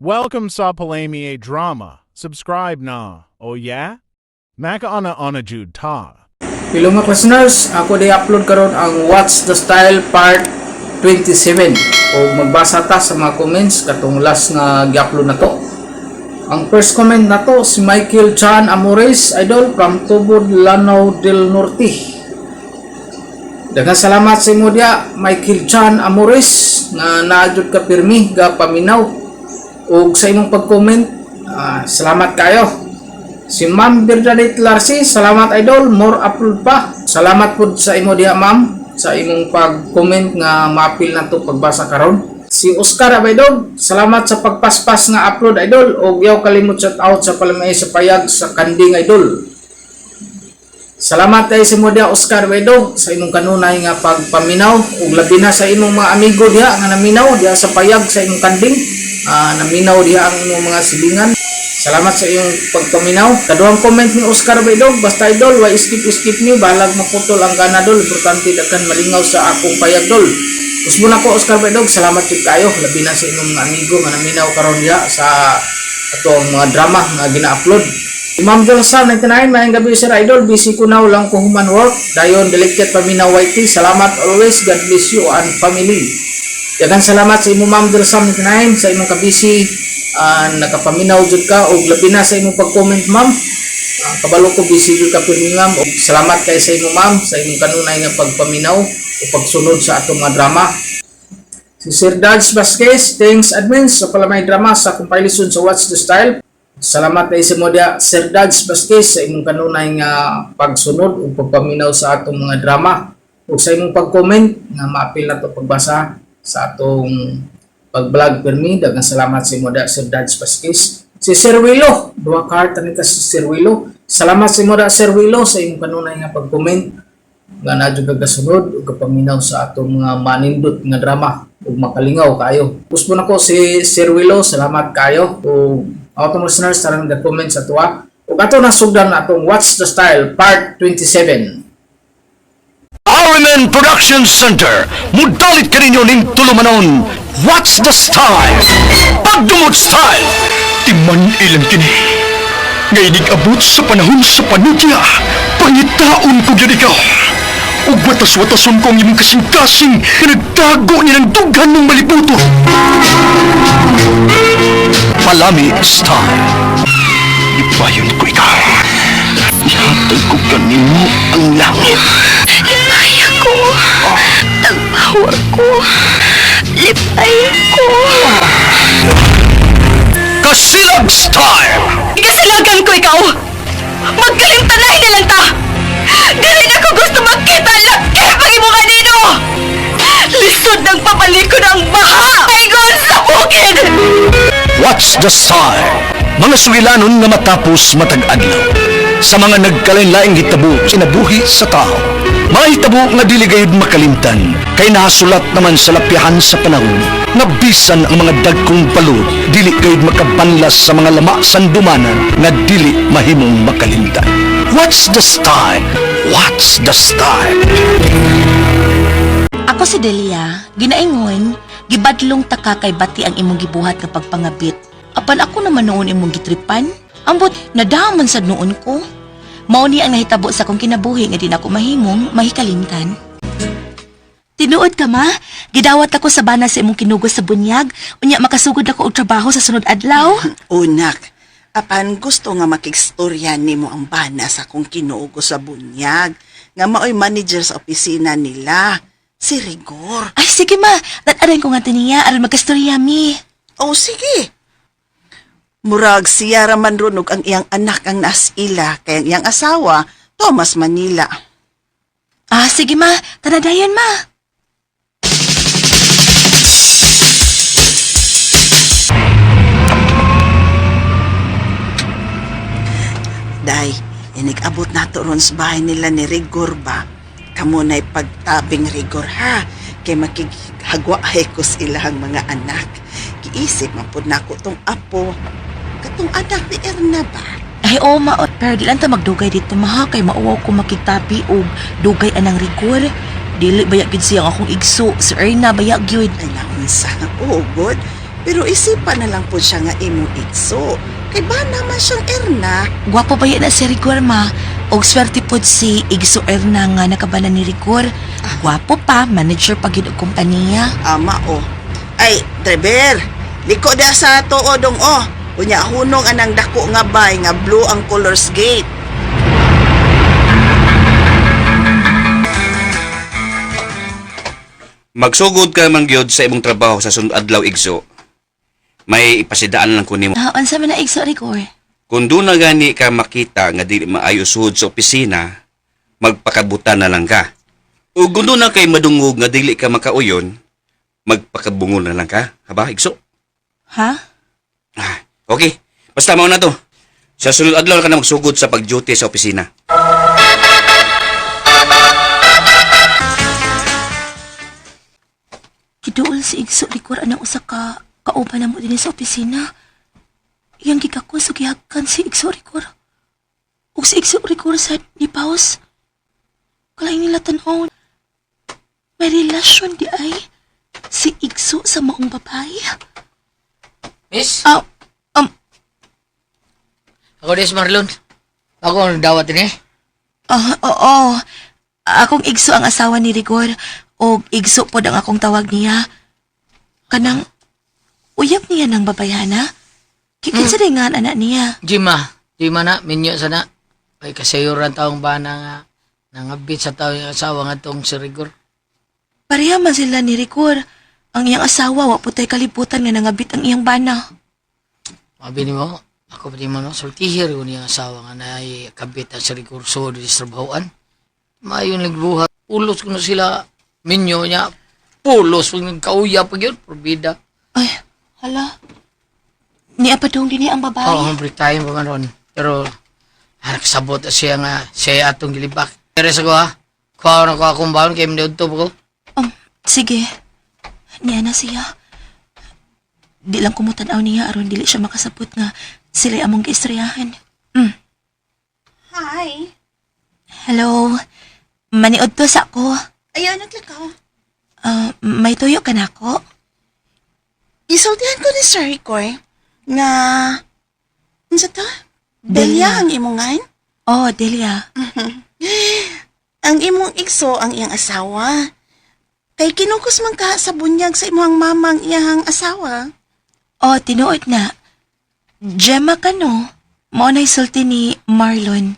Welcome sa Palami Drama. Subscribe na. Oh yeah? Makaana ana jud ta. Hello mga listeners, ako di upload karon ang What's the Style Part 27 o magbasa ta sa mga comments katong last nga gi-upload na to. Ang first comment na to si Michael Chan Amores, idol from Tubod, Lanao del Norte. Daghang salamat sa imo diya, Michael Chan Amores, nga naadjud ka pirmi ga paminaw ug sa imong pag-comment, salamat kayo. Si Ma'am Bernadette Larsi, salamat idol, more upload pa. Salamat pud sa imo diha, ma'am, sa imong pag-comment nga maapil na to pagbasa karon. Si Oscar Abaydog, salamat sa pagpaspas nga upload, idol, og yaw kalimot shout out sa palamay sa payag sa kanding, idol. Salamat kay sa imo diha, Oscar Abaydog, sa imong kanunay nga pagpaminaw ug labi na sa imong mga amigo diha nga naminaw diha sa payag sa imong kanding. Naminaw diha ang imong mga silingan. Salamat sa iyong pagpaminaw. Kaduhang comment ni Oscar Baydog, "Basta idol, why skip skip ni, balag maputol ang gana dol, importante daghan malingaw sa akong payag dol." Usbo na ko, Oscar Baydog, salamat jud kayo, labi na sa imong mga amigo nga naminaw karon diha sa atong mga drama nga gina-upload. Ma'am Jolsa 99, "Maayong gabi sir idol, busy ko now lang ko human work. Dayon delicate paminaw YT, salamat always, God bless you and family." Daghang salamat sa imo, Ma'am Jolsa 99, sa imong kabisi, nakapaminaw jud ka og labi na sa imong pag-comment, ma'am. Kabalo ko busy jud ka pirmi, ma'am. Og salamat kay sa imo, ma'am, sa imong kanunay nga pagpaminaw o pagsunod sa atong mga drama. Si Sir Dodge Vasquez, "Thanks admins sa Palamay Drama sa compilation sa What's the Style." Salamat kay sa mo diha, Sir Dodge Vasquez, sa imong kanunay nga pagsunod ug pagpaminaw sa atong mga drama ug sa imong pag-comment nga maapil na to pagbasa sa atong pag-vlog permi. Daghang salamat sa imo diha, Sir Dodge Vasquez. Si Sir Willow, duha ka heart ani ka si Sir Willow. Salamat sa imo diha, Sir Willow, sa imong kanunay nga pag-comment nga naa jud kasunod ug kapaminaw sa atong mga manindot nga drama ug makalingaw kayo. Usbo nako si Sir Willow, salamat kayo. Ug atong listeners tarang nag-comment sa tuwa. Ug ato na sugdan na atong What's the Style Part 27. RMN Production Center, mudalit kaninyo ning tulumanon, What's the Style? Pagdumot Style! Timan ilang kini. Ngay abot sa panahon sa panudya, pangitaon ko gyud ikaw. Ug watas-watason ko ang imong kasing-kasing nga nagtago ni ng dughan ng malibuto. Palami Style. Ibayon ko ikaw. Ihatag ko kanimo ang langit. Lipaya ko. Tagpawa ko. Lipaya ko. Kasilag Style! Kasilagan ko ikaw! Magkalimtanay na lang ta! Dili na ko gusto magkita laki pag imo kanino! Lisod ng papalikod ang baha! Ingon sa bukid! What's the Style? Mga sugilanon nga matapos matag adlaw. Sa mga nagkalain-laing hitabo kinabuhi sa tao. Mga hitabo nga dili gayud makalimtan kay nasulat naman sa lapyahan sa panahon nga bisan ang mga dagkong balod dili gayud makabanlas sa mga lama sandumanan nga dili mahimong makalimtan. What's the Style? What's the Style? Ako si Delia, ginaingon, gibadlong taka kay bati ang imong gibuhat nga pagpangabit. Apan ako naman noon imong gitripan. Ambot, nadaman sad noon ko. Mao ni ang nahitabo sa akong kinabuhi nga di na ako mahimong mahikalimtan. Tinuod ka, ma? Gidawat ako sa bana sa imong kinugos sa bunyag. Unya makasugod ako og trabaho sa sunod adlaw. Unak, apan gusto nga makigstorya nimo ang bana sa akong kinugo sa bunyag, nga maoy manager sa opisina nila, si Rigor. Ay, sige ma, tat-aran ko nga tiniya aron magkastorya mi. Oh, sige. Murag siya ra man ron ug ang iyang anak ang naas ila kay ang iyang asawa Thomas Manila. Ah, sige ma, tanadayon ma. Day, inig-abot nato ron sa bahay nila ni Rigor ba? Kamo na'y pagtabing Rigor ha, kay makighagwaay ko sa ilahang mga anak. Giisip man pud nako tong apo, katong anak ni Erna ba? Ay, oo ma, pero di lang ta magdugay dito ma, kay mauwaw ko makigtabi og dugay anang Rigor. Dili baya gyud siya ang akong igso, si Erna baya gyud. Ay naunsa, oh good. Pero isipan na lang po siya nga imong igso. Kay ba naman siyang erna? Gwapo ba yan na si Rigor, ma? Og swerte pod si Igso Erna nga nakabana ni Rigor. Gwapo pa, manager pa gid og kompanya. Ama o. Ay, driver, liko da sa tuo dong o. Unya hunong anang dako nga bay nga blue ang colors gate. Magsugod ka man gyud sa imong trabaho sa sunod adlaw igso. May ipasidaan lang ko nimo. Ah, unsa man na Igso Rigor? Kung doon na gani ka makita nga dili maayo suhod sa opisina, magpakabutan na lang ka. O kung doon na kay madungog nga dili ka makauyon, magpakabungol na lang ka. Haba, igso? Ha? Ah, okay. Basta mao na to. Sa sunod adlaw ka na magsugod sa pag-duty sa opisina. Giduol si Igso Rigor anang usa ka kauban namo dinhi sa opisina. Iyang gikakos ug gihagkan si Igso Rigor. Ug si Igso Rigor sad ni pause. Kalain nila tan-aw. May relasyon di ay si Igso sa maong babae. Miss, Ah, ako des Marlon. Ako ang dawat ini. Ah, oo. Akong igso ang asawa ni Rigor o igso pod ang akong tawag niya. Kanang uyab niya ng babayana. Kinsa mm. nga ang anak niya? Jima, Jima na, minyo sana. Ay kasayuran taong bana nga nangabit sa tao yung asawa nga tong si Rigor. Pareha man sila ni Rigor. Ang iyang asawa wa putay kalibutan nga nangabit ang iyang bana. Mabi nimo, ako pa di mo no, sultihir ko niyang asawa nga naay kabit ang si Rigor so di sa trabahoan. Maayon nagbuhat. Pulos ko na sila minyo niya. Pulos pag nagkauya pag yun, probida. Ay, hala. Niya pa dong dinhi ang babae. Oo, break time pa man ron. Pero, sabot na siya nga, siya atong gilibak. Pero sa ko ha, kuha na ko akong baon, kaya mniudto pa ko. Sige. Niya na siya. Di lang kumutanaw niya aron dili siya makasabot nga sila'y among giistoryahan. Hi. Hello. Maniod to sa ako. Ayaw, naglakaw. Ah, may tuyo ka na ako? Isultihan ko ni Sir Ricoy nga unsa to? Delia ang imong ngayon? Oh, Delia. Ang imong igso ang iyang asawa. Kay kinukos man ka sa bunyag sa imong mama ang iyang asawa. Oh, tinuod na. Gemma ka no? Mao na'y sulti ni Marlon.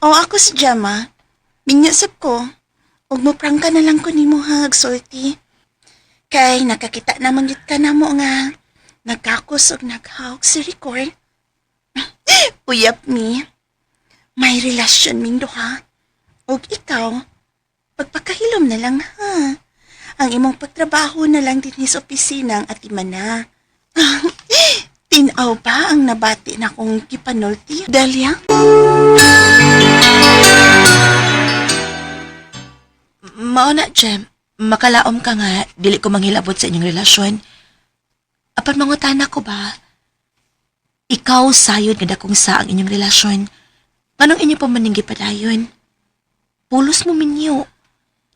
O ako si Gemma. Minyasap ko. Ug mo prangka na lang ko nimo ha, agsulti. Kay nakakita naman gid ka namo nga nagkakos ug naghawk si Ricoy. Uyap mi. May relasyon ming duha. Ug ikaw, pagpakahilom na lang ha. Ang imong pagtrabaho na lang dinhi sa opisina ang atimana. Tinaw ba ang nabati na kong gipanulti, Delia? Mao na, Jem. Makalaom ka nga, dili ko manghilabot sa inyong relasyon. Apan mangutana ko ba? Ikaw sayod nga dakong sa ang inyong relasyon. Anong inyo pa maning gipadayon? Pulos mo minyo.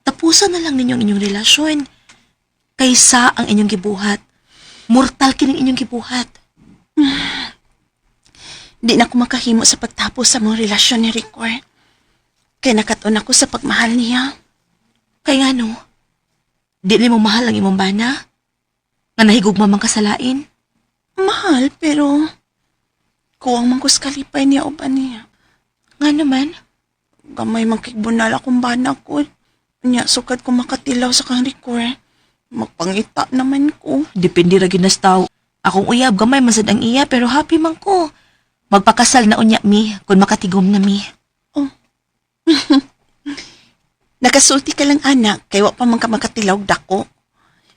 Tapusan na lang ninyo ang inyong relasyon. Kaysa ang inyong gibuhat. Mortal kining inyong gibuhat. Di na ko makahimo sa pagtapos sa mong relasyon ni Ricor. Kaya nakatun ako sa pagmahal niya. Kay nga no, di nimo mahal ang imong bana? Nga nahigugma man ka sa lain? Mahal, pero kuwang man ko sa kalipay niya o ba niya. Nga naman, Gamay man kigbunal akong bana ko. Nya, sukad ko makatilaw sa kang Ricor. Magpangita naman ko. depende ra gyud na sa tao. Akong uyab gamay man sad ang iya pero happy man ko. Magpakasal na unya mi kung makatigom na mi. Nakasulti ka lang anak, kay wa pa man ka makatilaw og dako.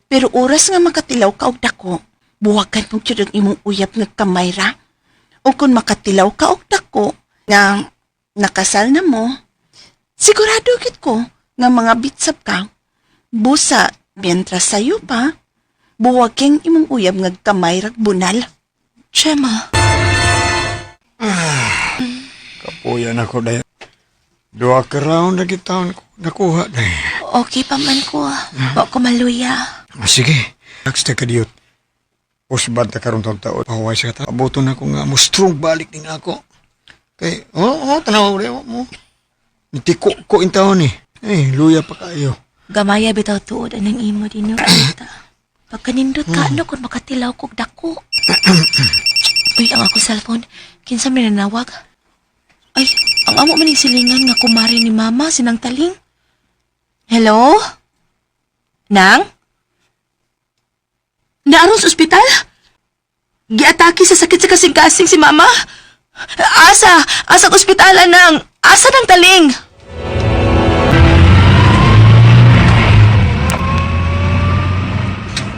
Pero oras nga makatilaw ka og dako, buwagan mo gyud ang imong uyab nga kamay ra. O kung makatilaw ka og dako, nga nakasal na mo, sigurado gid ko nga mga bitsap ka. Busa, mientras sayo pa, buwageng imong uyab nga kamay rag bunal. Gemma, Kapuyan ako dahil. Duha ka round na gitaon ko nakuha dahil. okay pa man ko. Wa ko maluya. Ah, sige. Next ka diyot. Usbad ta karon taon taon. Pahuway sa kata. Abuto na ko nga mo strong balik ning ako. Kay oh, oh tanaw re mo. Nitiko ko in taon ni. Eh, luya pa kayo. Gamaya bitaw tuod anang imo din no. Pagkanindot ka ano kung makatilaw kog dako. Uy, ang ako cellphone. Kinsa may nanawag? Ay, ang amo man ning silingan nga kumare ni mama sinang taling. Hello? Nang? Naaron sa ospital? Giatake sa sakit sa kasing-kasing si mama? Asa? Asa ang ospital, nang? Asa ng taling?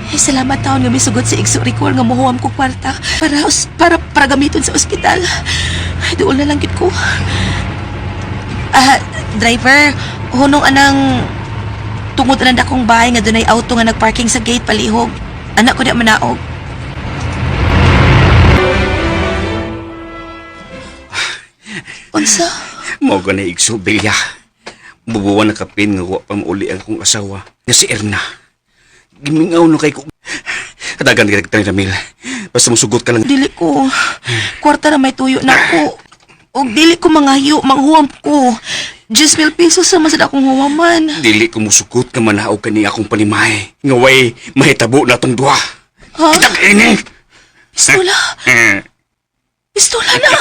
Ay, salamat taon nga misugot si Igso Ricor nga muhuam ko kwarta para para para gamiton sa ospital. Ay, duol na lang gid ko. Ah, driver, hunong anang tungod anang dakong bahay nga dunay auto nga nagparking sa gate palihog. Anak ko di manaog. Unsa? Mao gani igso Bilya. Bubuwan na kapin nga wa pa mauli ang akong asawa nga si Erna. Gimingaw na kay ko. Kadagan ka 30 mil. Basta musugot ka lang. Dili ko. Kwarta na may tuyo na ako. Og dili ko mangayo, manghuam ko. 10,000 pesos sa masad akong huwaman. Dili ko musugot nga manaog kani akong panimahe. Nga way mahitabo na tong duha. Ha? Kitang ini. Pistola! Pistola na!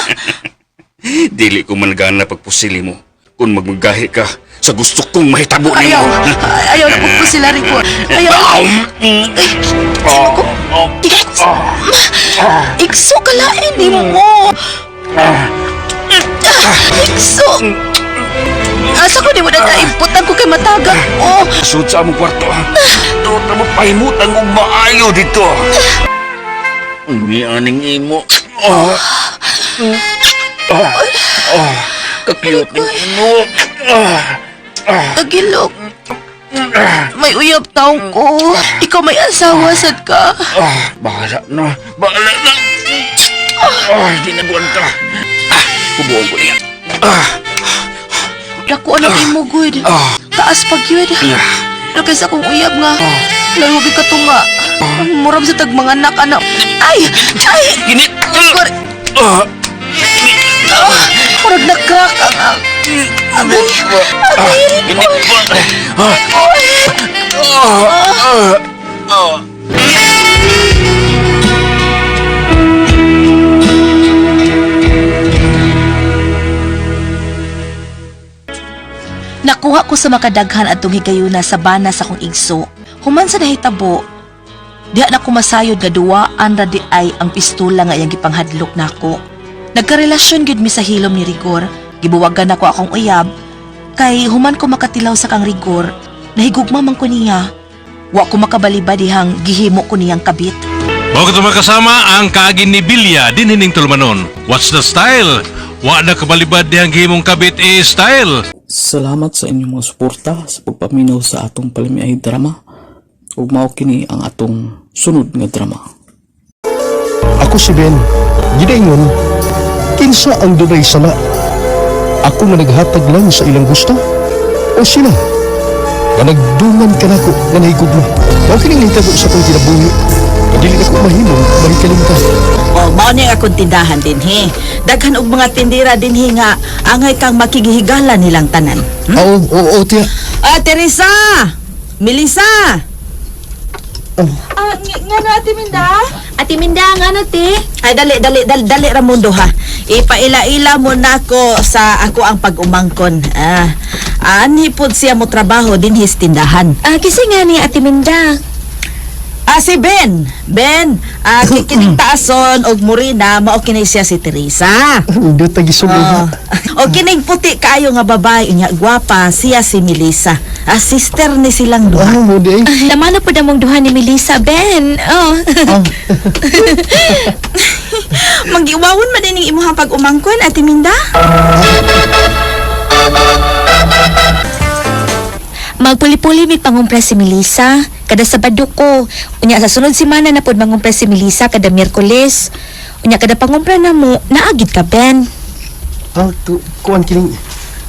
Dili ko man gana pagpusili mo. Kung magmagahi ka sa gusto kong mahitabo nimo. Ayaw! Ayaw na po sila rin ko. Ayaw! Ay, Ikso kalain ni mo! Ikso! Asa ko di mo na naimputan ko kay matagak? Oh! Sud sa among kwarto. Doon na mo pahimutan og maayo dito. Ni aning imo. Oh. Oh. Oh. Kakiyot ning imo. Ah. Tagilok. May uyab taong ko. Ikaw may asawa, sad ka. Ah, bahala na. Bahala na. Ah, di na buwan ka. Ah, bubuong ko niya. Ah, Dako anak imo, good. Taas pag yun. Pero kaysa akong uyab nga. Lalo ka tunga. Murab sa tag mga anak, anak. Ay! Ay! gini. Sorry. Ah, Ah, murag na-crack ang... Agay! Agay! gini. Ah, ah, ah. Nakuha ko sa makadaghan atong higayuna sa bana sa akong igso. Human sa nahitabo, diha na ko masayod nga duwaan ra di ay ang pistola nga iyang gipanghadlok nako. Nagkarelasyon gyud mi sa hilom ni Rigor. Gibuwagan nako akong uyab kay human ko makatilaw sa kang Rigor, nahigugma man ko niya. Wa ko makabaliba dihang gihimo ko niyang kabit. Mao kato makasama ang kaagin ni Bilya din hining tulumanon. What's the style? Wa na kabalibad dihang gihimong kabit e style. Salamat sa inyong mga suporta sa pagpaminaw sa atong palamiay drama. Ug mao kini ang atong sunod nga drama. Ako si Ben. Gidaingon, kinsa ang dunay sala? Ako nga naghatag lang sa ilang gusto? O sila? Nga nagdungan kanako nga nahigugma. Mao kini nahitabo sa akong kinabuhi. Nga dili nako mahimong mahikalimtan. Oh, mao ni akong tindahan dinhi. Daghan og mga tindira dinhi nga angay kang makigihigala nilang tanan. Oo, oo, oo, tiya. Ah, Teresa! Melissa! Ah, nga na, Ate Minda? Ate Minda, nga na, te? Ay dali dali dali dali Ramundo ha. Ipaila-ila mo nako sa ako ang pag-umangkon. Ah, anhi pod siya mo trabaho dinhi sa tindahan. Ah, kasi nga ni Ate Minda. Ah, si Ben. Ben, ah, kikining taason og Morena mao kini siya si Teresa. Hindi tagisulod. Oh. O kining puti kaayo nga babae unya gwapa siya si Melissa. Ah, sister ni silang duha. Ah, mo di ay. Laman na po namong duha ni Melissa, Ben. Oh. Magiwawon man ining imuhang pag-umangkon, Ate Minda? Magpuli-puli mi pangumpra si Melissa. Kada Sabado ko. Unya sa sunod semana na pod mangumpra si Melissa kada Miyerkules. Unya kada pangumpra na mo, naagid ka, Ben. Ah, tu, kuan kining.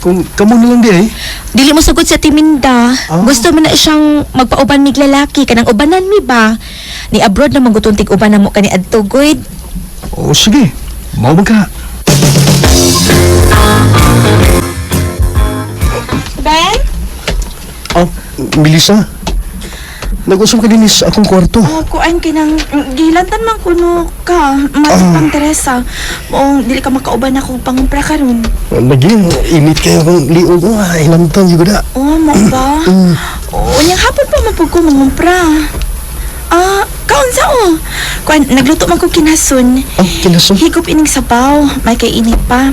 Kung kamo na lang di ay. Dili mo sagot sa Timinda. Gusto mo na siyang magpauban mig lalaki kanang ubanan mi ba? Ni abroad na mangguton tig uban na mo kani adto gud. O sige, mao man ka. Ben? Oh, Melissa. Nag-usap ka din sa akong kwarto. Oh, kuan kay nang gilantan man kuno ka, matipang Teresa. O dili ka makauban ako pangumpra karon. Lagi, init kayo akong liog. Ah, ilantan yun na. Oh, mo ba? Oh, unyang hapon pa man pud ko mangumpra. Ah, kaunsa oh. Kuan nagluto man ko kinasun. Oh, kinasun? Higop ining sabaw, may kay init pa.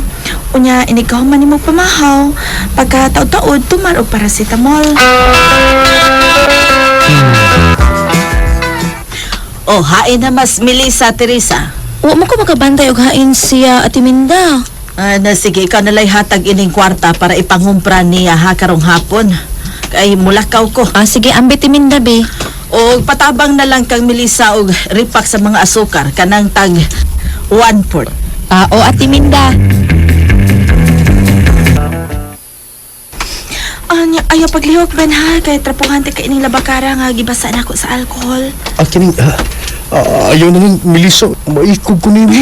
Unya inigaw man nimo pamahaw. Pagka taod-taod tumar og paracetamol. Oh, hain na mas Melissa, Teresa. Wa mo ko makabantay og hain siya Ate Minda. Ah, na sige, ikaw nalay hatag ining kwarta para ipangumpra niya ha karong hapon. Kay mulakaw ko. Ah, sige, ambit Timinda be. O patabang na lang kang Melissa og ripak sa mga asukar kanang tag 1/4. Ah, o Ate Minda. Anya, ayaw paglihok Ben ha, kay trapuhan ti kay ining labakara nga gibasa na ako sa alcohol. Ah, kining, ayaw na lang, Melissa. Maikog ko nimo.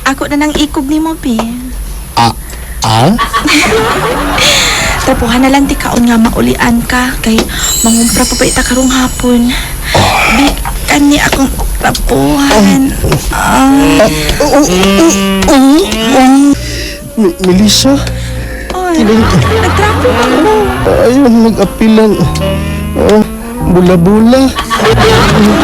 Ako na nang ikog nimo, Bi. Ah? Ah? Trapuhan na lang ti kaon nga maulian ka kay mangumpra pa ba ita karong hapon. Bi, kani akong trapuhan. Ah, Oh, oh, oh, oh, oh. Melissa, oy, kining, nagtrapo man mo. ayaw nag-apilan. Ah, bula-bula.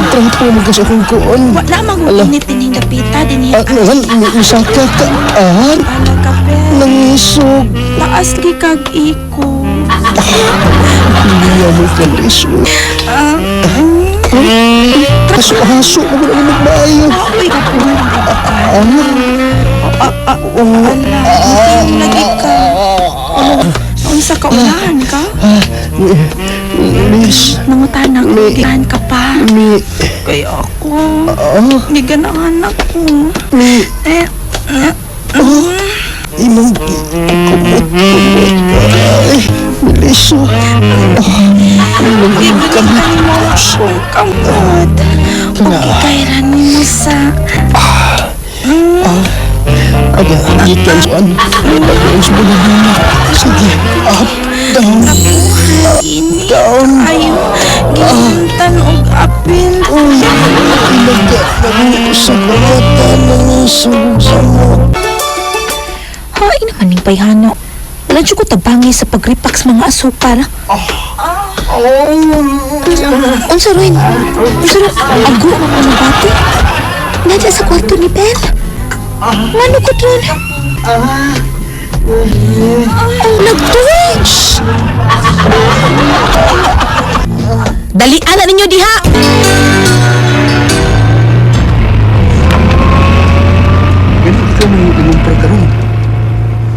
Trapo mo kasi akong kuon. Wala man Ala. init dinhing dapita dinhi. Ah, naman, misaka ka. Ah, Ala ka, Ben. nangisog. Taas gi kag ikog. Hindi mo kalis. Ah, Haso-haso mo na magmaayo. uy, trapuhan ang labakara. Ala, lagi ka. Ano, unsa ka unahan ka? Miss, Nangutana ko, Mi- ganahan ka pa. mi, Kaya ako, hindi ganahan ako. mi, Eh, eh, imong kumot-kumot. Ay, Melissa. Hindi ganahan mo ako kamot. Okay, kairan mo sa... Aga, gikan suan. Pag-uus mo na. Sige, up, down, Napuhan, ini. down. Ayo, gihintan og apil. Uy, ilaga, nag-uusap na mata, nangisog sa mo. Hain naman ning payhano. Wala jud ko tabangi sa pagripak sa mga asukar. Unsa rin? Unsa rin? Ago ang mga bati? Nandiyan sa kwarto ni Ben. Ngano ko ron? Oh, nag-twitch! Dalian na ninyo diha! Ganun ikaw may imong karon.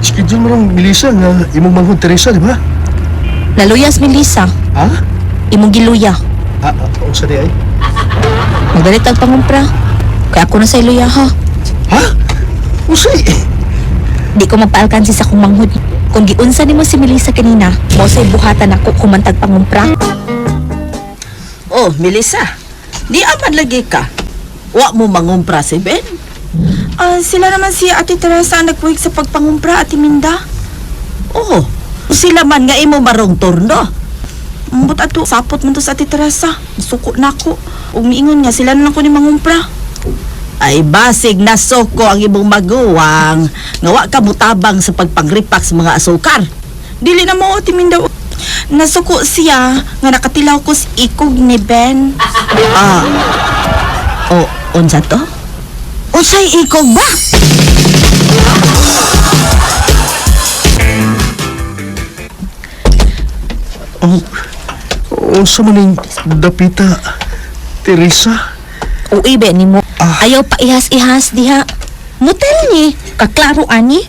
Schedule mo lang, Melissa, nga imong manghod Teresa, di ba? Naluyas mi Lisa. Ha? Imong giluya. Ah, ah, unsa di ay? Magdalit ang pangumpra. Kaya ako na sa iluya ha. Ha? Usay! Di ko magpaalkansi sa akong manghod. Kung giunsa nimo si Melissa kanina, mo say buhatan ako kumantag pangumpra. Oh, Melissa. Di aman lagi ka. Wa mo mangumpra si Ben. Ah, sila naman si Ate Teresa ang nagpuwig sa pagpangumpra, Ate Minda. Oh, sila man nga imo marong turno. Ambot ato, sapot man to sa Ate Teresa. Suko na ako. Ug miingon nga sila na lang ko ni mangumpra. Ay basig na soko ang imong maguwang nga wa ka mutabang sa pagpangripak sa mga asukar. Dili na mo, Ate Minda. Nasuko siya nga nakatilaw ko sa ikog ni Ben. Ah. O, unsa to? Unsay ikog ba? Oh, unsa man ning dapita, Teresa? Uy, be nimo. Ayaw pa ihas-ihas diha. Mutel ni, kaklaro ani.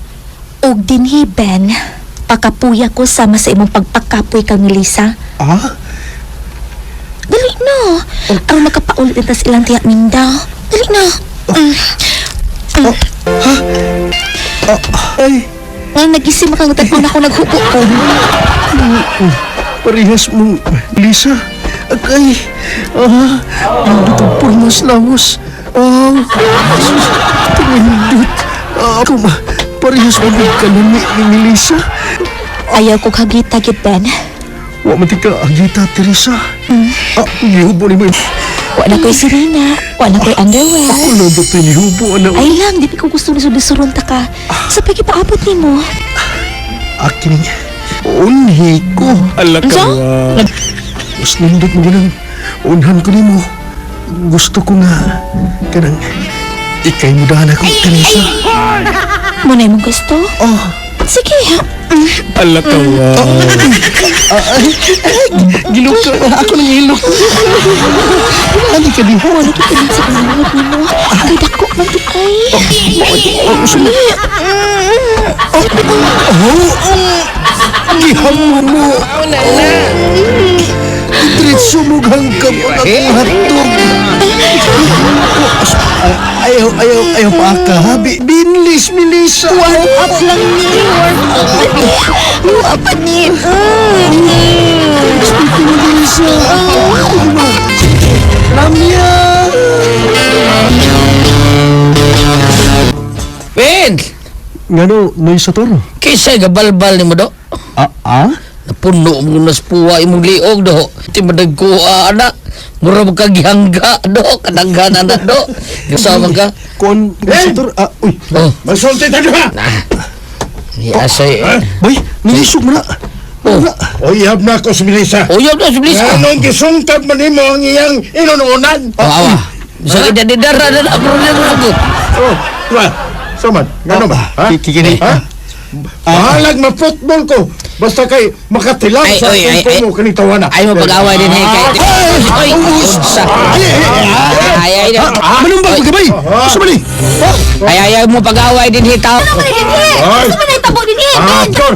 Og dinhi Ben, pakapuya ko sama sa imong pagpakapoy kang ni Lisa. Ah? Dali na. Aron makapaulit na tas ilang tiya Minda. Dali na. Ah, ay! Nga nag-isim ka nga tagpon ako naghupo ko. Parehas mong Lisa. Akay, nindot ang pormas lawas. Ah, sus, nindot. Ako ma, parehas mo ng kalami ni Melissa. Ayaw ko kagita gid Ben. Wa man ka agita, Teresa. Ah, gihubo ni mo. Wa na ko'y sirena, wa na ko'y underwear. Ako na ba pinihubo, anak? Ay lang, di ko gusto na sudusuron ta ka. Sa pagipaabot nimo. Akin, unhi ko. Ala ka, Mas nindot mo ganang unhan ko nimo. Gusto ko nga, kanang, ikay mo dahan ako, Teresa. Muna imong gusto? Oh. Sige, ha. Ala ka, Gilok ka. Ako nang ilok. Ano ka diha? Wala kita din sa panangot nimo. Kay dako man di ay. Gihamon mo. Diretso mo hanggang ang akong hotdog. Ayaw, ayaw, ayaw pa ka, ha? Binlis, Melissa. Warm up lang ni. Warm up ni. Warm up ni. Speaking of Melissa. Lamia! Ben! Ngano, noy sa toro? Kisay gabalbal nimo do. Ah, ah? Napuno mo na sa puwa imong liog do. Ti madagkuha ana. Mura mo ka gihangga do. Kadaghan ana do. Kasama ka. Kon, sa toro, ah, uy. Oh. Masulti ta diha. Ni asay. Bay, nilisog mo na. Oh. Uyab na ako si Melissa. Uyab na si Melissa. Anong gisungkab man nimo ang iyang inununan? Oh, awa. Sa ida di dara na na pero na sugot. Oh, wa. Saman, ngano ba? Ha? Kikini. Ha? Bahalag ma-football ko. Basta kay makatilaw Ay, sa oy, ay, akong kumo kani tawana. Ay mo pag-away din hey kay. Oy, unsa. Ay ay ay. Manumbag magabay. Asa man ni? Ay ay ay mo pag-away din hey tao. Ay! Ano man tabo din eh? Ah, Kor!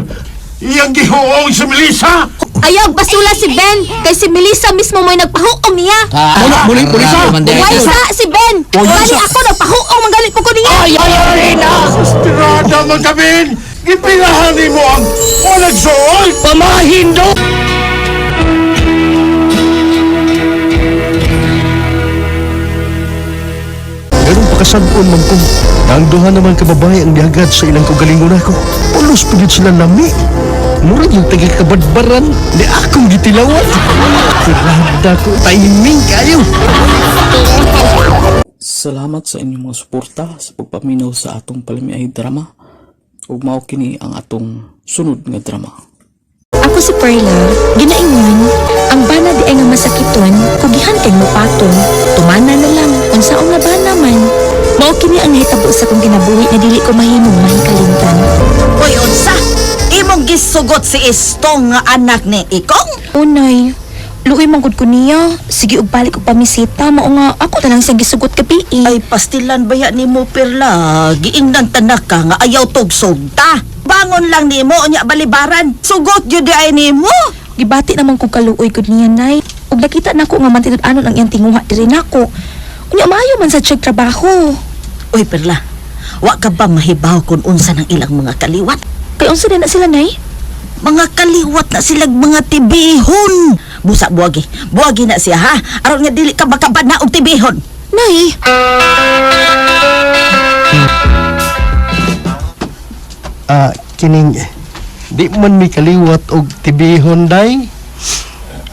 Iyang gihuong si Melissa! Ayaw basula si Ben kay si Melissa mismo may nagpahuong niya. Ah, Muli, muli, ah, Why sa si Ben? Bali ako nagpahuong manggalit po ko niya. Ay ay ay na. Tirada man kami! Gipilahan nimo ang walang suol! Pamahin do. Ganun pakasabon man ko. Ang duha naman kababae ang nihagad sa ilang kagalingon ako. Pulos pa gyud sila lami. Murag yung taga kabadbaran ni akong gitilawan. Tirada ko timing kayo. Salamat sa inyong mga suporta sa pagpaminaw sa atong palamiay drama ug mao kini ang atong sunod nga drama. Ako si Perla, ginaingon, ang bana di ay nga masakiton, kugihan kay mupatong, tumana na lang, unsaong nga bana man. Mao kini ang nahitabo sa kong kinabuhi nga dili ko mahimong mahikalimtan. Hoy, unsa? Imong gisugot si Estong nga anak ni Ikong? Unay, luoy man gud ko niya. Sige og balik og pamisita, mao nga ako na lang siyang gisugot gabi eh. Ay, pastilan baya nimo Perla? Giingnan tanak ka nga ayaw tugsog ta. Bangon lang nimo unya balibaran. Sugot jud di ay nimo. Gibati naman kog kaluoy gud niya nay. Ug nakita nako nga mantinud-anon ang iyang tinguha diri nako. Unya maayo man sa check trabaho. Uy, Perla. Wa ka ba mahibaw kung unsa ng ilang mga kaliwat? Kay unsa din na sila nay? Mga kaliwat na silag mga tibihon. Busa buwagi. Buwagi na siya ha. Aron nga dili ka makabana og tibihon. Nay, Ah, kining di man mi kaliwat og tibihon day.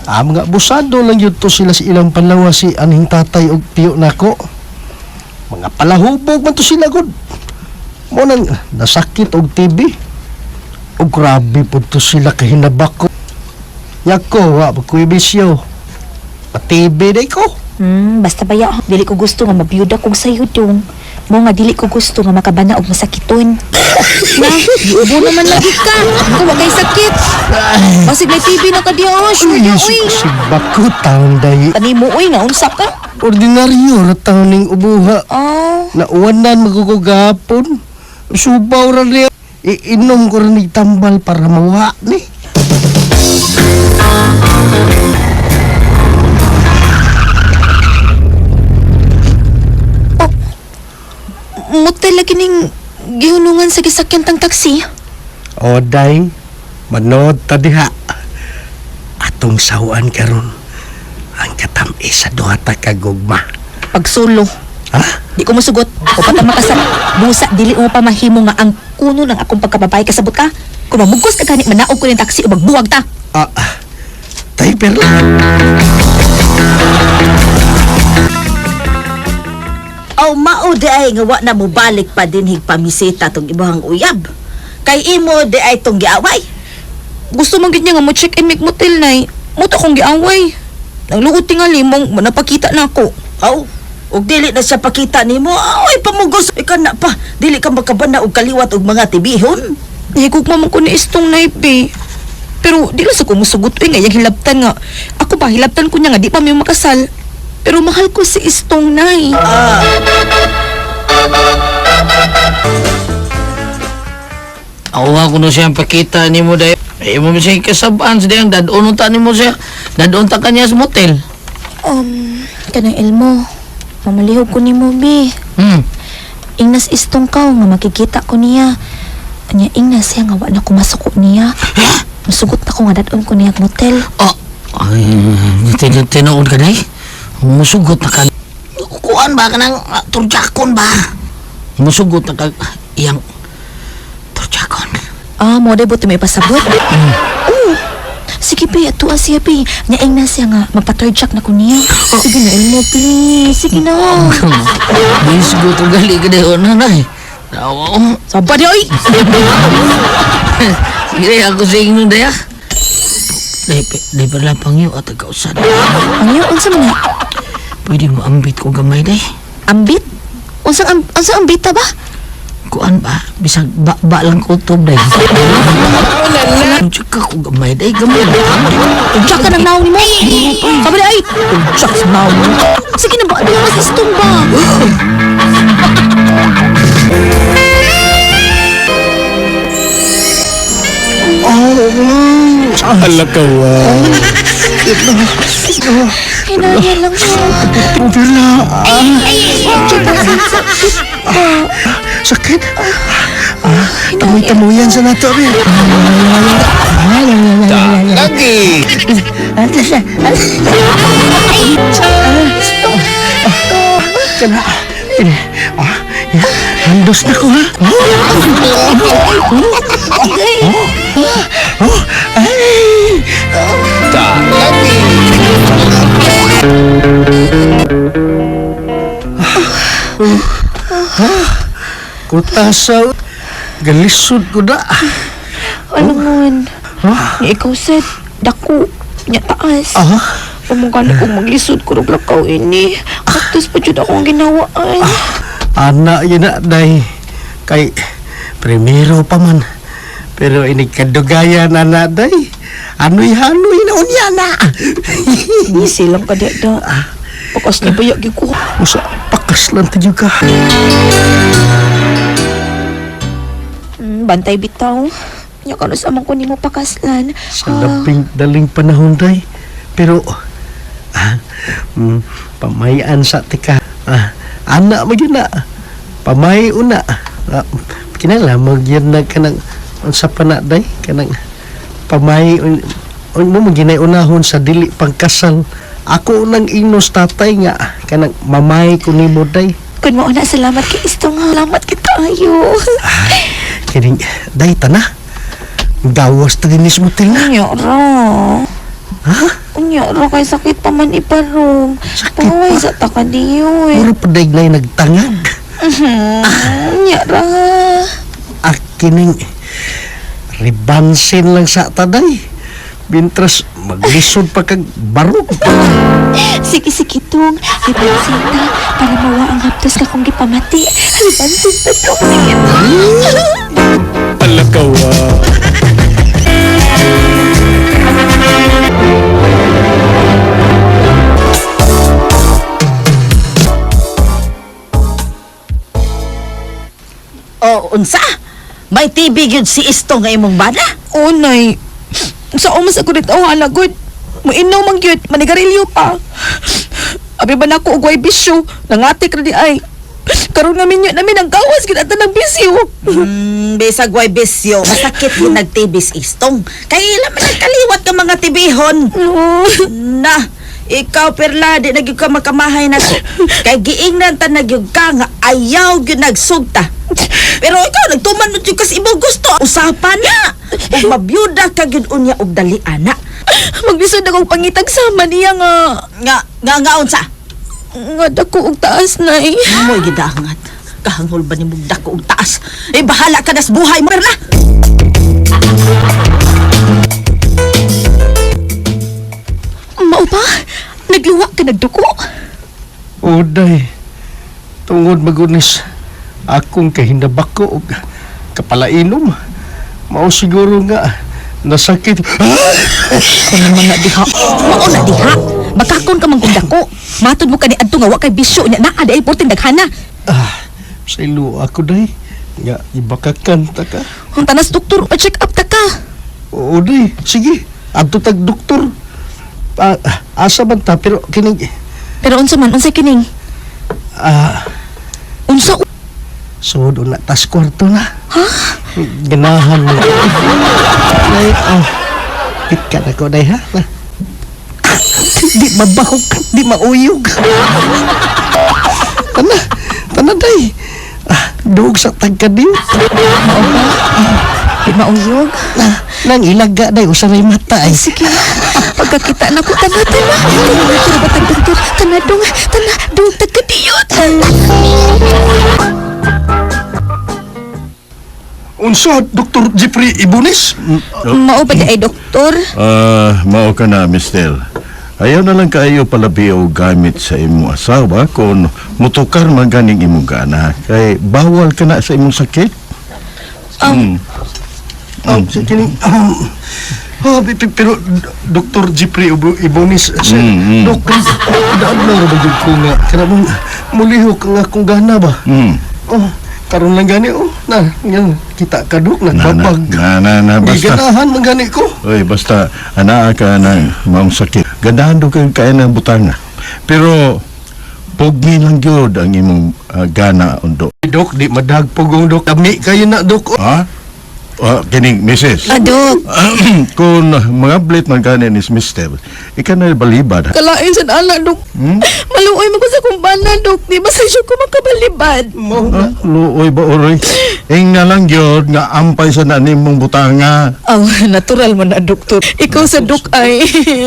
Ah, mga abusado lang yun to sila sa ilang panlawa si anhing tatay og tiyo nako. Mga palahubog man to sila gud. Mo nang nasakit og TB. Og grabe po to sila kahinabako. Yako, wa pa ko'y bisyo. Pa-TB day ko. Basta baya, dili ko gusto nga mabiyuda kog sayo dong. Mo nga dili ko gusto nga makabana og masakiton. Na, giubo naman lagi ka. Kung wa kay sakit. Basig may TV na ka diya, oh, sure Uy, diya, si, uy. si Bako taon day. Kanimo uy, naunsa ka? Ordinaryo ra taon ning ubuha. Ah, Nauwanan magugugapon. Subaw ra niya. Iinom ko rin tambal para mawa ni. motel lagi ning gihunungan sa gisakyan tang taxi. Oday, manood ta diha. Atong sawan karon ang katamis sa duha ta ka gugma. Pagsulo. Ha? Di ko musugot. O pa ta makasal. Busa, dili mo pa mahimo nga ang kuno ng akong pagkababae kasabot ka. Kung mamugos ka gani, manaog ko ng taxi o magbuwag ta. Ah, tay Perla. Aw mao di ay nga wa na mobalik pa dinhig pamisita tong imong uyab. Kay imo di ay tong giaway. Gusto man gid niya nga mo check-in mig motel nay. Muto akong giaway. Nangluot tingali mong napakita na ako. Aw, ug dili na siya pakita nimo. Ay pamugos ikaw na pa. Dili ka makabana og kaliwat og mga tibihon. Nahigugma man ko ni Istong nay be. Pero di lang sa kumusugot uy nga iyang hilabtan nga. Ako ba hilabtan ko niya nga di pa mi makasal. Pero mahal ko si Istong nay. Ako nga kuno siyang pakita ni mo dahil. Eh, mo siya kasabaan sa diyang dadon ta ni mo siya. Dadon ta kanya sa motel. Kanang Elmo, mamalihog ko nimo be. Ingnas istong kaw nga makikita ko niya. Anya ingnas siya nga wa na ko masuko niya. Musugot na ko nga dadon ko niya ang motel. Oh, ay, tinuod ka day. Musugot na ka. Kuan ba ka ng turjakon ba? Musugot na ka iyang turjakon. Ah, mo day buti may pasabot. Oo. Sige be, atuwa siya be. Nya ingnas siya nga magpa-third na ko niya. Sige na Elmo, please. Sige na. Musugot ang gali ka day. Ano na eh. Oo. Saba di oy. Sige day, ako sa inyo day ah. Day, day pala pangyo at kausan. Ang iyo unsa man na? Pwede mo ambit ko gamay day. Ambit? Unsang unsang ambita ba? Kuan ba? Bisag ba, ba lang kutob day. Tsaka ko gamay day, gamay. Unsa ka nang naong nimo? Sabi di ay. Unsa ka sa naong mo? Sige na ba? Di mas istong ba? Alakawa. Hinaya lang mo. Perla. Sakit pa. Sakit. Ah, tamoy-tamoyan sa nato, be. Lagi! Kana. Ini. Ah, ya. Handos na ko, ha? Oh, ay. Kutasa. Galisod ko na. Alangon. Ni ikaw sad, dako, nya taas. Ah? Pamungkali kong maglisod ko rog lakaw ini. Katos pa jud akong ginawaan. Anak yun na, day. Kay, primero pa man. Pero inigkadugayan na na, day. Anoy-hanoy na unya na. Nisilang ka di da. Pakas ni bayak gyud ko. Usa, pakas lang tayo ka. Bantay bitaw. Nya kanos amang ko nimo pakaslan. Sa labing daling panahon, day. Pero, pamayan sa tika. Ah, anak mo yun na. Pamay una. Ah, kinala mo yun na kanang unsa pa na, day? Kanang pamay un, un, mo ginay unahon sa dili pangkasal. Ako unang inos tatay nga kanang mamay ko nimo, day. Kun mao na salamat kay Istong. Salamat kay kaayo. Kining day tana. Gawas ta dinis mo til na. Unya ra. Ha? Unya ra kay sakit pa man iparong. Sakit Pangaway pa. sa ta ka diyo eh. Puro pa day na nagtangag. Unya ra. Ah, kining ribansin lang sa taday. Mintras maglisod pa kag barog. Sige, sige, Tong. Ribansin ta para mawa ang haptos ka kong gipamati. Ribansin ta, Tong. Sige, Alakawa. O unsa? May TV gyud si Isto nga imong bana? Oh, nay. Sa umas ako dito, oh, good. Muinaw man gyud, manigarilyo pa. Abi ba nako og way bisyo, nangatik ra di ay. Karon nga minyo namin ang gawas gid ata ng bisyo. Bisag way bisyo, masakit yun nagtibis istong. Kay ila man nagkaliwat ka mga tibihon. Na, ikaw Perla, di na gyud ka makamahay nako. Kay giingnan ta na gyud ka nga ayaw gyud nagsugta. Pero ikaw nagtuman mo gyud kas imong gusto. Usapan na. Ug mabiyuda ka gyud unya og dali ana. Maglisod akong pangitag sama niya nga Nga nga nga unsa? Nga dako og taas nay. Mo'y gidangat. Kahanghol ba ni mong dako og taas? Eh bahala ka na sa buhay mo, Perla. Mao ba? Nagluwa ka nagduko? Uday, tungod magunis akong kahinabako og kapalainom. Mao siguro nga nasakit. Kuno man na diha. Mao na diha. Bakakon ka man kung dako. Matod mo ka ni adto nga wa kay bisyo nya naa di ay porting daghana. Ah, sa ilo ako day. Nga ibakakan ta ka. Ang tanas doktor, pa-check up ta ka. Uday, sige. Adto tag doktor. Ah, asa man ta pero kining Pero unsa man, unsay kining? ah Unsa sud na tas kwarto na. Ha? Ganahan mo. Day, oh. Pika na ko day ha. Na. Di mabahok, di mauyog. Tana, tana day. Ah, duog sa tagkadiw. Di mauyog? Na, nang ilaga day usaray mata ay. Sige. Pagkakita na ko, tana, tana. Tana, tana, batag doktor. Tana, dong, tana, dong, tagkadiyot. Unsa Dr. Jeffrey Ibunis? Mao ba di ay doktor? Ah, mao ka na, mister. Ayaw na lang kaayo palabi og gamit sa imong asawa kung mutukar man ganing imong gana. Kay bawal ka na sa imong sakit. Sige kining oh, pero Dr. Jeffrey Ibunis, sir, Dok, daan lang ra ba jud ko nga kana mong mulihok ang akong gana ba? Oh, karon lang gani oh. Na, yan, kita ka dok Na, na, nagbabag. na, na, na, basta. Giganahan man gani ko. Oy, basta anaa ka ng maong sakit. Gandahan do kay kaya ng butanga. Pero pugni lang gyud ang imong gana undo. Dok, di madagpugong dok. Dami kayo na dok. Ha? Ah, kining misis. Adok. Kung mga blit man gani ni mister, ika na balibad. Kalain sa anak, dok. Maluoy mo ko sa kumbana, dok. Di ba sa siya ko makabalibad? Mo na. Ah, luoy ba oray? Ing na lang gyud nga ampay sa na nimong butanga. Oh, natural man na, doktor. Ikaw sa dok ay.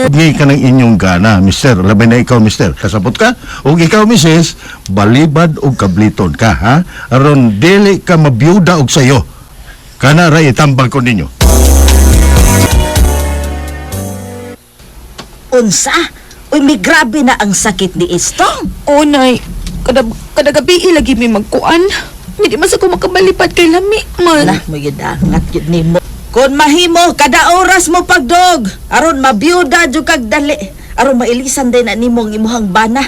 Pugni ka ng inyong gana, mister. Labi na ikaw, mister. Kasabot ka? O ikaw, misis, balibad o kabliton ka, ha? Aron dili ka mabiyuda og sayo. Kana ra itambal ko ninyo. Unsa? Uy, may grabe na ang sakit ni Istong. Oh, nay. Kada, kada gabi lagi may magkuan. Hindi man sa ko makabalibad kay lami man. Lah, mo yun angat yun nimo. Kung mahimo, kada oras mo pagdog. Aron mabiyuda jud kag dali. Aron mailisan din na nimo ang imuhang bana.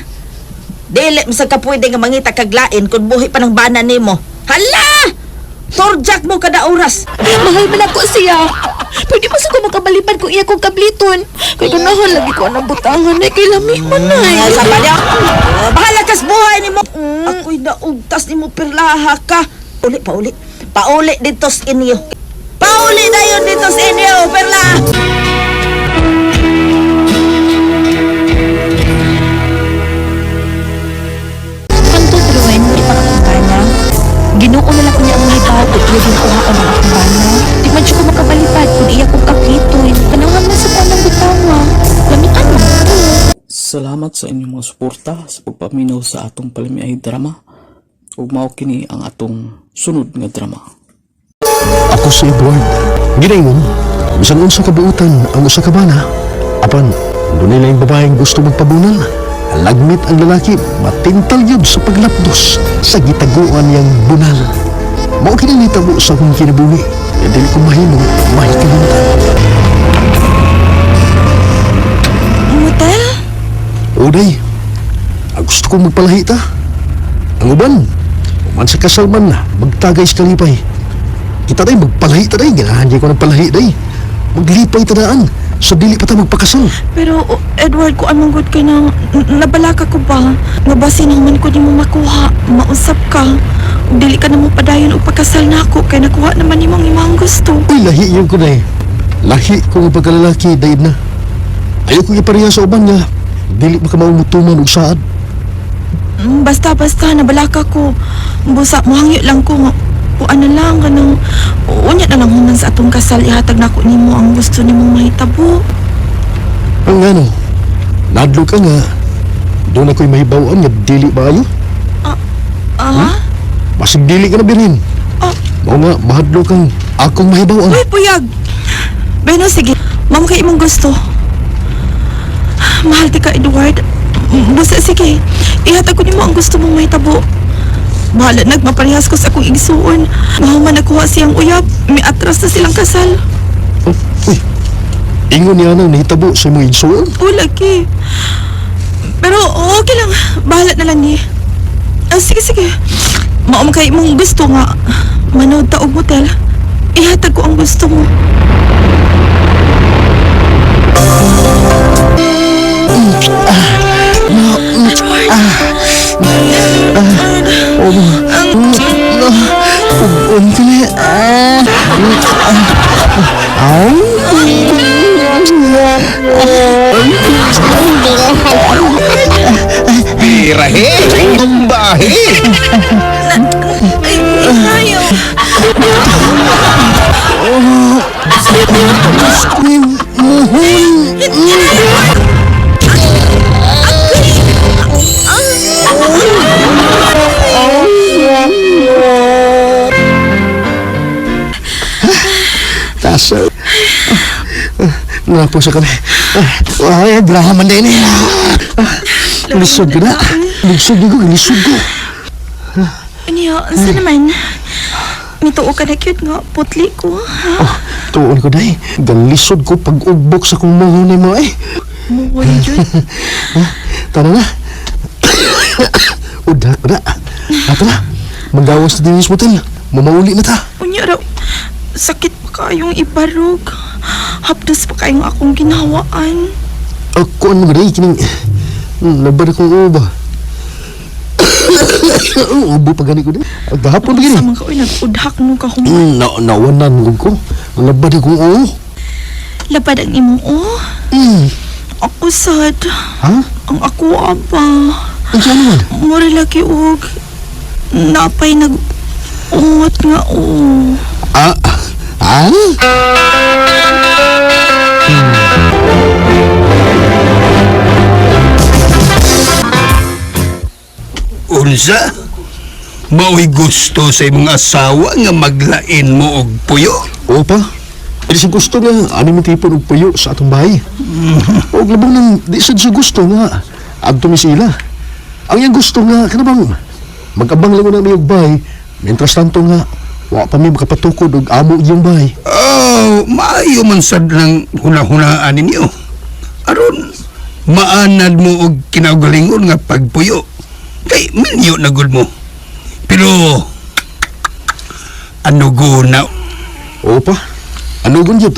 Dili mo sa ka pwede nga mangita kag lain kung buhi pa ng bana nimo. Hala! Torjak mo kada oras. Mahal man ako siya. Pwede ba sa ko makabalibad kung iya kong kabliton? Kay ganahan lagi ko anang butangan ay kay lami man ay. Sa pa niya. Bahala kas buhay nimo. Ako'y naugtas nimo perlaha ka. Uli, pauli. Pauli dito sa inyo. Pauli na yun dito sa inyo, perla. Hangtod Ruben, di pa akong bana. Ginoo na lang ko niya ang hibaw kung iya ginkuhaan ang akong bana. Di man siya ko makabalibad kung iya kong kabliton. Ganahan man sa ko anang butawa. Lami ano? Salamat sa inyong mga suporta sa pagpaminaw sa atong palamiay drama. Ug mao kini ang atong sunod nga drama. Ako si Edward. Ginayon, bisan unsa kabuutan ang usa ka bana. Apan, dunay laing babaeng gusto magpabunal. Lagmit ang lalaki, matintal yun sa paglapdos sa gitaguan niyang bunal. Mao kini nitabo sa akong kinabuhi. E dili ko mahimo, mahikalimtan. Motel? Uday, ang gusto kong magpalahi ta. Ang uban, uman sa kasal man na, magtagay sa kalipay. Kita day, magpalahi ta day. Ganahan ko ng palahi day. Maglipay ta daan. Sa dili pa ta magpakasal. Pero Edward, kung anong good kay nang nabalaka ko ba? Nga basin naman ko di mo makuha, mausap ka. Ug dili ka na mo padayon og pagkasal nako kay nakuha naman nimo ang imong gusto. Uy, lahi yun ko na eh. Lahi ko nga pagkalalaki, dahil na. Ayaw ko ipareha sa uban nga. Dili ba ka maumutuman og saad? Basta basta nabalaka ko. Busa mohangyo lang ko nga kuan na lang kanang unya na lang human sa atong kasal ihatag nako nimo ang gusto nimong mahitabo. Ang ano, nadlo ka nga. Doon ako'y mahibawan nga dili ba ayo? Ah? Basig dili ka na birin. Ah. Mao nga, mahadlo kang akong mahibawan. Uy, puyag. Beno, sige. Mamo kay imong gusto. Mahal ti ka, Edward. Basta sige. Ihatag ko nimo ang gusto mong mahitabo. Bahala nagmaparehas ko sa akong igsuon. Mahuman nakuha siyang uyab. May atras na silang kasal. Oh, uy, ingon niya nang nahitabo sa imong igsuon. Oh, lagi. Pero okay lang. Bahala na lang ni. Ah, sige, sige. Mao man kay imong gusto nga. Manood ta og motel. Ihatag ko ang gusto mo. Ug-un ka na. Ah. Ah. Birahe! Tumbahe! Ay, tayo. Taas. Nga po sa kami. Ay, drama din eh. Lisod ko na. Lisod ko, lisod ko. Aniya, unsa naman? Mituo ka na cute nga, putli ko. Ha? Oh, tuon ko day. Galisod ko pag-ugbok sa kong muhon mo eh. Muhon yun. Ha? Tara na. Udak na. Ato na. Magawas na din sa motel. Mamauli na ta. Unya raw, sakit pa kayong ibarog. Hapdos pa kayong akong ginhawaan. Ako ano ba day? Kining... Laban akong uba. Ubo pa gani ko din. Gahapon pa gani. Sa mga ka, uy, nag-udhak no ka human. Na, nawanan ko. Laban akong ubo. Labad ang imong o. Mm. Ako sad. Ha? Ang ako aba. Ang saan naman? Mura lagi og napay nag ungot nga o. Ah? Ah? Unsa? Mao'y gusto sa imong asawa nga maglain mo og puyo? Opa, di sa gusto nga, ani mo tipon og puyo sa atong bahay. Og labong nang di sad sa gusto nga, adto mi sila. Ang iyang gusto nga, kana bang mag-abang lang na mi og bahay, mientras tanto nga, wa pa mi makapatukod og amo iyang bahay. Oh, maayo man sad ng hunahunaan ninyo. Aron maanad mo og kinaugalingon nga pagpuyo. Kay minyo na gud mo. Pero ano guna? Opa, ano gun jud?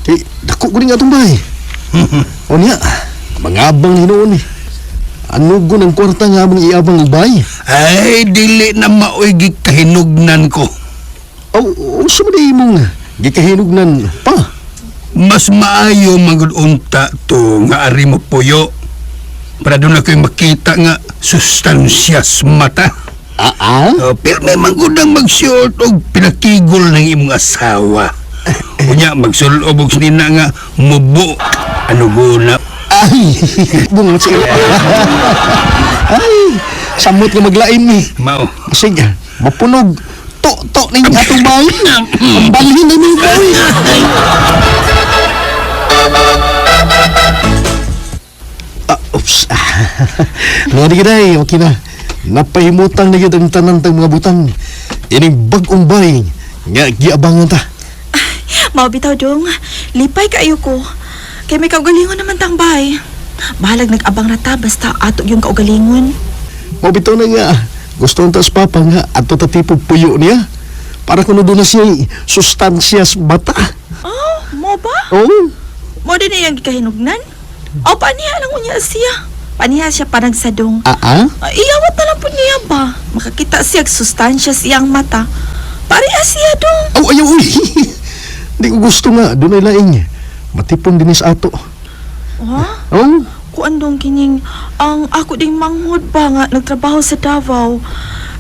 Kay dako ko ning atong bahay. O niya, mangabang ni hinuon eh. Ano gun ang kwarta nga among iabang og bahay? Ay, dili na maoy gikahinugnan ko. Aw, unsa man imong gikahinugnan pa? Mas maayo magud unta to nga ari mo puyo. Para doon ako'y makita nga sustansyas mata. Ah, ah? Oh, pero may manggod ang magsuot og pinakigol ng imong asawa. Unya, magsulob og sinina nga mubo. Ano guna? Ay, bungot siya. Ay, samot nga maglain ni. Mao. Sige, mapunog. To-to ning atong bahay. Ang balhin na ning bahay. Ah, oops. Nga di giday, okay na. Napahimutang na gyud ang tanan tang mga butang. Ining bag-ong bahay nga giabangan ta. Mao bitaw dong, lipay kaayo ko. Kay may kaugalingon naman tang bay. Bahalag nag-abang ra ta basta ato yung kaugalingon. Mao bitaw na nga. Gusto ta sa papa nga adto ta tipo puyo niya. Para kuno doon na siya sustansyas bata. Oh, mo ba? Oo. Mo din iyang gikahinugnan. O paniha lang unya siya. Paniha siya panagsadong. Ah, ah? Ay, iyawat na lang po niya ba? Makakita siya sustansya siyang mata. Pareha siya dong. Aw, ayaw, uy. Di ko gusto nga, doon ay laing. Matipon din sa ato. Ha? Oh? Kuan dong kining ang ako ding manghod ba nga nagtrabaho sa Davao.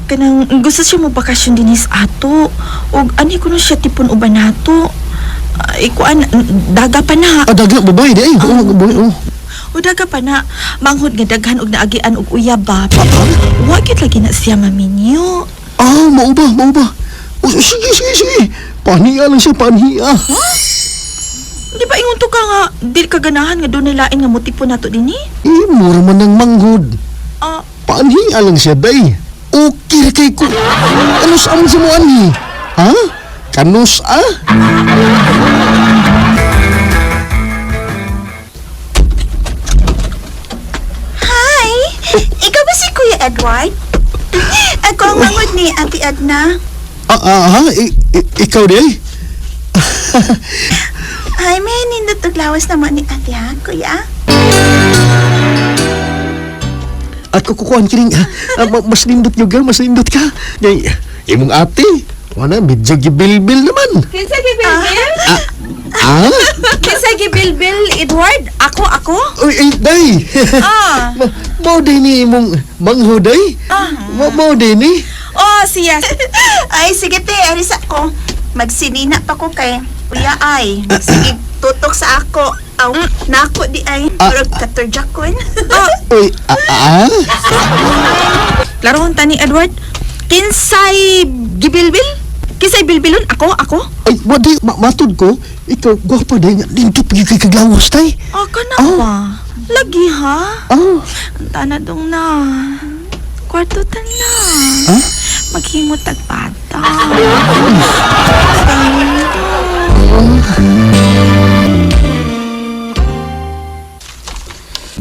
Kanang gusto siya mo bakasyon dinhi sa ato. Og ani kuno siya tipon uban nato. Ay, kuan daga pa na. Ah, daga, babae di ay. Oo, babae, oh. O daga pa na manghod nga daghan og naagian og uyab ba. Wa gyud lagi na siya maminyo. Ah, mao ba, mao ba. Oh, sige, sige, sige. Paniya lang siya, paniya. Di ba ingon to ka nga dili ka ganahan nga dunay lain nga motipon nato dinhi? Eh, mura man ng manghod. Ah. Paniya lang siya, day. Okay ra kay ko. Ano sa amon sa mo anhi? Ha? Kanus ah? Hi! Ikaw ba si Kuya Edward? Ako ang manghod ni Ate Edna. Ah, ah, ha? Ikaw di ay? Ay, may nindot og lawas naman ni Ate ha, Kuya? At kukukuhan kining mas nindot yung mas nindot ka. Ngay, imong ate, wala, medyo gibilbil naman. Kinsa gibilbil? Ah? Kinsa gibilbil Edward? Ako ako? Uy, ay, day! Ah. Mao day ni imong manghod, day? Mao day ni? Oh, siya. Ay, sige te, aris ako. Magsinina pa ko kay Kuya ay. Sige, tutok sa ako. Aw, nako di ay. Murag katurjakon. Uy, ah? Klarohon ta ni Edward. Kinsay gibilbil? Kinsay bilbilon? Ako, ako? Ay, wa day, matod ko, ikaw, gwapa day nga, nindot pagig kay kaglawas, day. Ah, kana ba? Lagi ha? Ah. Ang dong na. Kwarto ta na. Ha? Maghimot tag bata.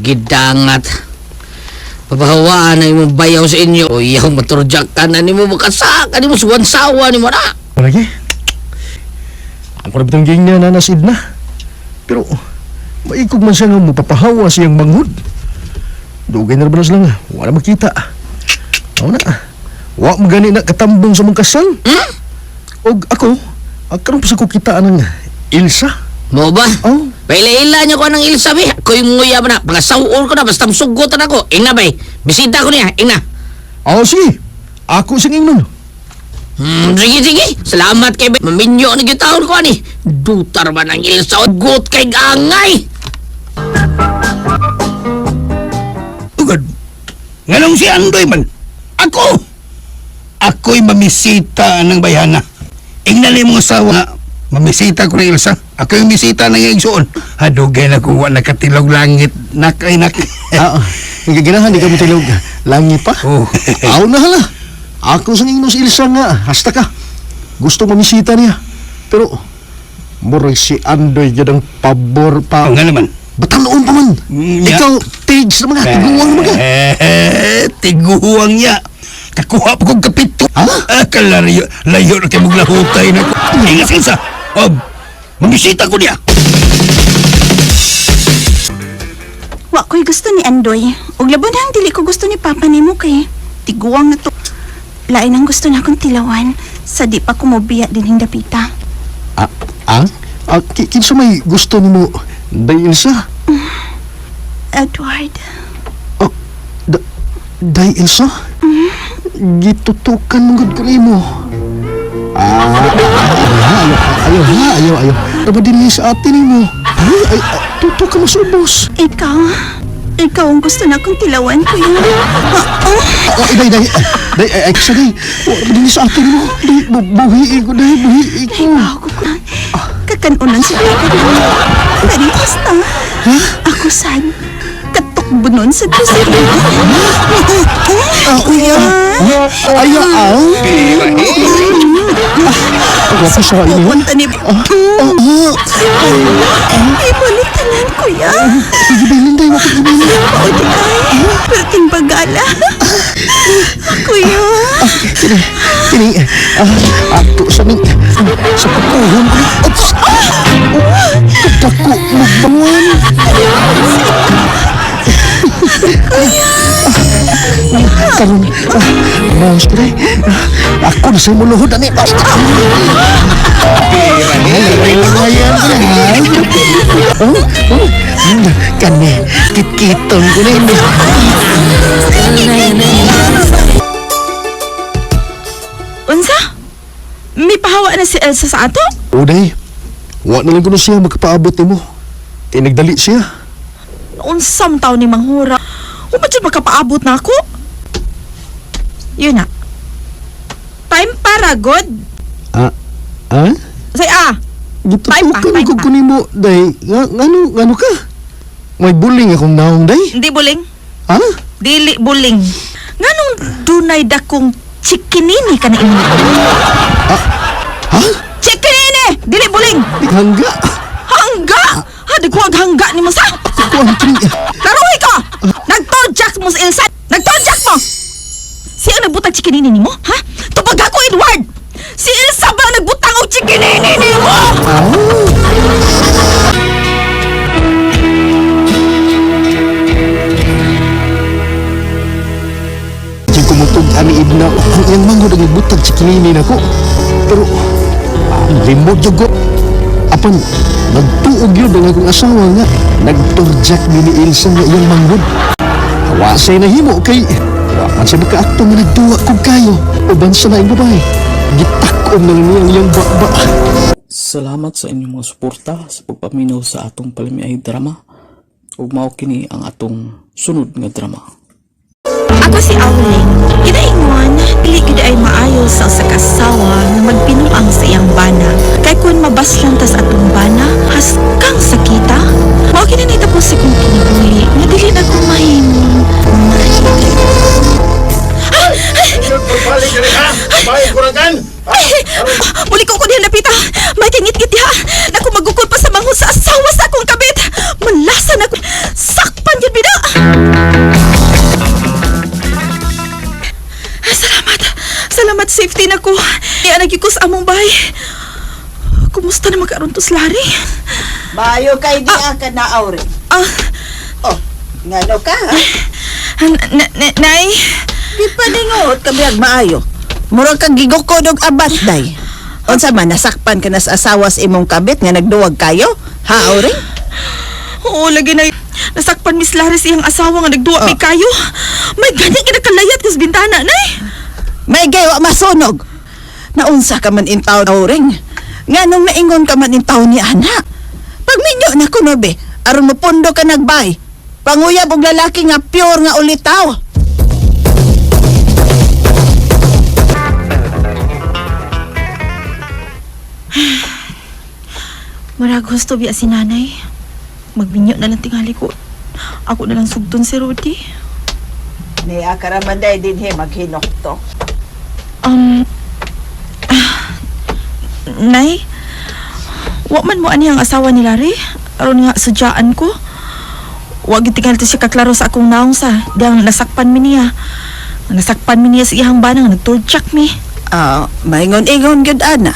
Gidangat. Pabahawaan na imong bayaw sa inyo. O iyaw maturjak ka na nimo makasak. Ani mo suwan-sawa nimo na. Lagi. Ako na bitong ging niya na nasid na. Pero, maikog man siya nga mapapahawa siyang manghud. Dugay na ba na sila nga, wala makita. Ako na, wa mo gani na katambong sa mong kasal. Hmm? Og ako, karon pa sa ko kita ng Ilsa. Mo ba? Oh. Paila-ila niya ko ng Ilsa bi. Ako yung nguya ba na. Pangasawon ko na. Basta musugotan ako. Ingna bay. Bisita ko niya. Ingna. Oh, sige. Ako sing ingnon. Sige, sige. Salamat kay bay. Maminyo na gitawon ko ani. Dutar ba ng Ilsa? Gut kay gangay. Ugad. Nganong si Andoy man? Ako! Ako'y mamisita ng bayhana. Ingnan ni mong asawa nga, mamisita ko ni Ilsa. Ako yung misita ng iyang igsoon. Hadugay na kuha nakatilog langit. Nakay nak. Ah, gaganahan, di ka mo tilog. Langit pa? Oh. Aw na hala. Ako sa ingnon si Ilsa nga, hasta ka. Gusto mamisita niya. Pero, murag si Andoy gyud ang pabor pa. Oh, nga naman. Batanoon pa man. Nya. Ikaw, tigs na mga, tiguang mga. Eh, tiguang niya. Kakuha pa kong kapito. Ha? Ah, kalariyo, layo na kayo maglahutay na ko. Ingat Ilsa. Oh, mamisita ko niya. Wa ko'y gusto ni Andoy. Ug labon hang dili ko gusto ni Papa nimo kay tiguang na to. Lain ang gusto na akong tilawan sa di pa kumubiya dinhing dapita. Ah, ah? Ah, kinsa may gusto nimo, Day Ilsa? Edward. Oh, Day Ilsa? Gitutukan mo gud ko nimo. Ah, ayaw, ayaw, ha, ayaw, ayaw. Taba din sa atin nimo. Ay, ay, ay, tutukan mo sa ubos. Ikaw ang gusto na akong tilawan, kuya. Ah, ay, day, day, ay, day, ay, ay, sa day. Wa ba din sa atin mo. Day, buhiin ko, day, buhiin ko. Ay, ko. Kakanunan sa papa mo. Parehas na. Ako sad. Katukbunon sa tusir. Kuya. Ay, ah. Ako sa inyo. Pupunta ni... Ibalik tanan, kuya. Gibilin, day, wag gibilin. Oo, di ay. Perting bagala. Kuya. Kini, kini, ato sa ning, sa kukuhon ko. Oops! Dako mo bangon. Karon, mouse ko day. Ako na sa muluhod ani. Kani, kitkiton ko na ini. Unsa? May pahawa na si Elsa sa ato? Uday, wa na lang ko na siya magkapaabot nimo. Kay nagdali siya. Unsam taon ni Manghura. Uma dyan makapaabot na ako? Yun na. Time para, good. Ah, ah? Say ah. Gitutukan ko ko nimo, day. Ngano, ngano ka? May buling akong naong, day. Hindi buling. Ha? Dili buling. Nganong dunay dakong chikinini ka na imo? Ha? Chikinini! Dili buling! Hangga! Hangga! Ha, di ko ang hangga ni mo sa! Laruhi ko! Nagtorjak mo sa Elsa! Nagtorjak mo! Siya ang nagbutang chikinini ni mo? Ha? Tubag ako, Edward! Si Elsa ba ang nagbutang og chikinini ni mo? Diyan kumutog ani Ibna, ang iyang manghod ang ibutag sa kinini nako. Pero, limod jud ko. Apan, nagtuog yun ang akong asawa nga. Nagturjak ni ni Elsa nga iyang manghod. Wa siya'y nahimo kay, wa man siya makaakto nga nagduwa kog kayo. Uban sa laing babae. Gitakom na lang niya ang iyang baba. Salamat sa inyong mga suporta sa pagpaminaw sa atong palamiay drama. Ug mao kini ang atong sunod nga drama. Ako si Auling. Ginaingon, dili gid ay maayo sa usa ka asawa nga magbinuang sa iyang bana. Kay kun mabaslan tas atong bana, haskang sakita. Mao kini nahitabo sa kong kinabuhi nga dili na ko mahimong mahimong. Muli ko ko diha napita. May kangit-ngit diha. Naku magukod pa sa manghod sa asawa sa akong kabit. Malasa na ko. Sakpan yun bida. Ah, salamat. Salamat safety na ko. Iya nagyo ko sa among bahay. Kumusta na magkaroon to si Larry? Maayo kay di ka na aure. Ah. Oh, ngano ka ha? Nay. Di pa ningot kami ag maayo. Murag kang gigukod og abat day. Unsa man nasakpan ka na sa asawa sa imong kabit nga nagduwag kayo? Ha, Auring? Oo, lagi na. Nasakpan Miss Larry sa iyang asawa nga nagduwa may kayo. May gani kinakalayat kas bintana, nay. May gay wa masunog. Naunsa ka man intaw, Auring? Nganong naingon ka man intaw ni ana? Pagminyo na kuno be, aron mopundo ka nagbay. Panguyab og lalaki nga pure nga ulitaw. Marag gusto biya si nanay. Magminyo na lang tingali ko. Ako na lang sugton si Rudy. Niya karaman day dinhi maghinok to. Nay, wa man mo ani ang asawa ni Larry. Aron nga sudyaan ko. Wa gid tingali to siya kaklaro sa akong naong sa. Diyang nasakpan mi niya. Nasakpan mi niya sa iyang banang nagturjak mi. Ah, maingon-ingon gyud ana.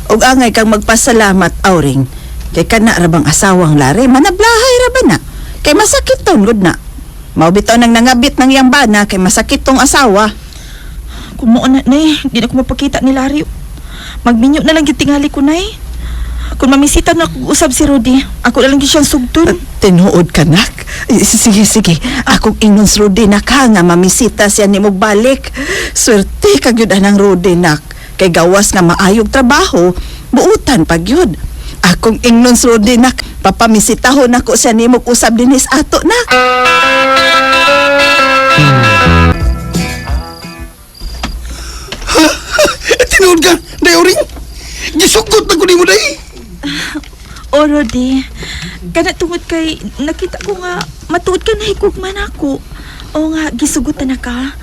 Ug angay kang magpasalamat, Auring. Kay kana ra bang asawang lari, manablahay ra ba na? Kay masakit ton gud na. Mao bitaw nang nangabit ng iyang bana kay masakit tong asawa. Kumuo na, nay. Di na ko mapakita ni Larry. Magminyo na lang gid tingali ko, nay. Kung mamisita na ako usab si Rudy, ako na lang gid siyang sugton. Tinuod ka, nak. Sige, sige. Akong ingon sa Rudy, nak, ha, nga mamisita siya ni balik. Swerte ka gyud anang Rudy, nak. Kay gawas nga maayog trabaho, buutan pag yun. Akong ingnon sa Rudy, nak. Papamisitahon ako siya ni usab dinis ato, nak. Tinuod ka, day Auring. Gisugot na ko nimo day. O, Rudy, kana tungod kay nakita ko nga matuod ka na higugman ako. O nga, gisugutan na ka.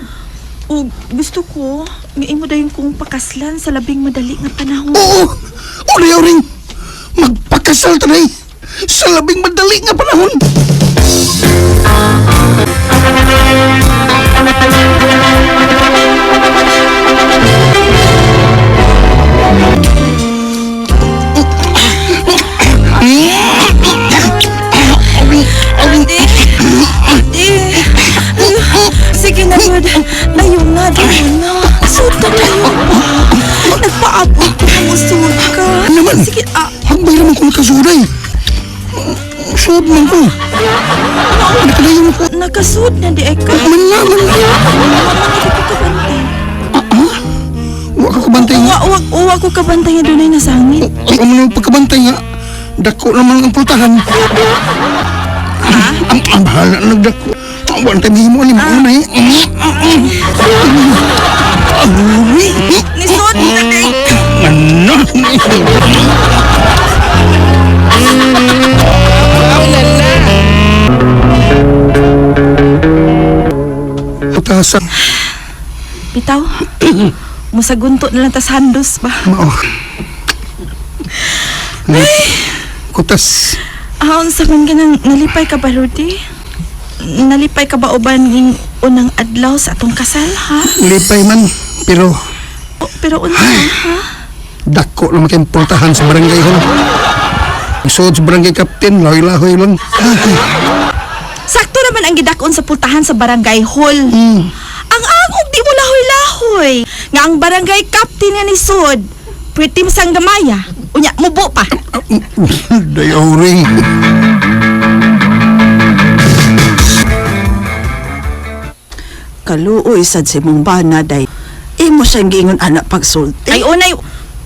O gusto ko, nga imo dayon kong pakaslan sa labing madali nga panahon. Oo, o day Auring. Magpakasal ta day sa labing madali nga panahon. Sud, dayon na, dayon na. Sud ka dayon ba? Nagpaabot ko na mo, sud ka. Ano naman? Sige, ah. Hagbay naman ko nakasuday. Sud man ko. Nakadayon ko. Nakasud na di ay ka. Man na, man na. Wa ko kabantay. Wa ka kabantay nga. Wa ko kabantay nga dunay nasangit. Ay, amo nang pagkabantay nga. Dako naman ang pultahan. Ang bahala na nagdako. Wa na tayo mahimo ni mo na eh. Awi. Nisod na di. Ano? Putasan. Bitaw. Musagunto na lang tas handos ba? Mao. Ay. Kutas. Ah, unsa man ganang nalipay ka ba, Rudy? Nalipay ka ba uban ning unang adlaw sa atong kasal, ha? Lipay man, pero O, pero unsa, ha? dako naman kayong pultahan sa barangay hall. Sud sa barangay captain, lahoy-lahoy lang. Sakto naman ang gidakon sa pultahan sa barangay hall. Ang angog di mo lahoy-lahoy. Nga ang barangay captain nga ni Sud, pretty masang gamaya. Unya, mubo pa. Dayoring. Kaluoy sad si mong bana day. Imo siyang giingon anak pagsulti. Ay, unay,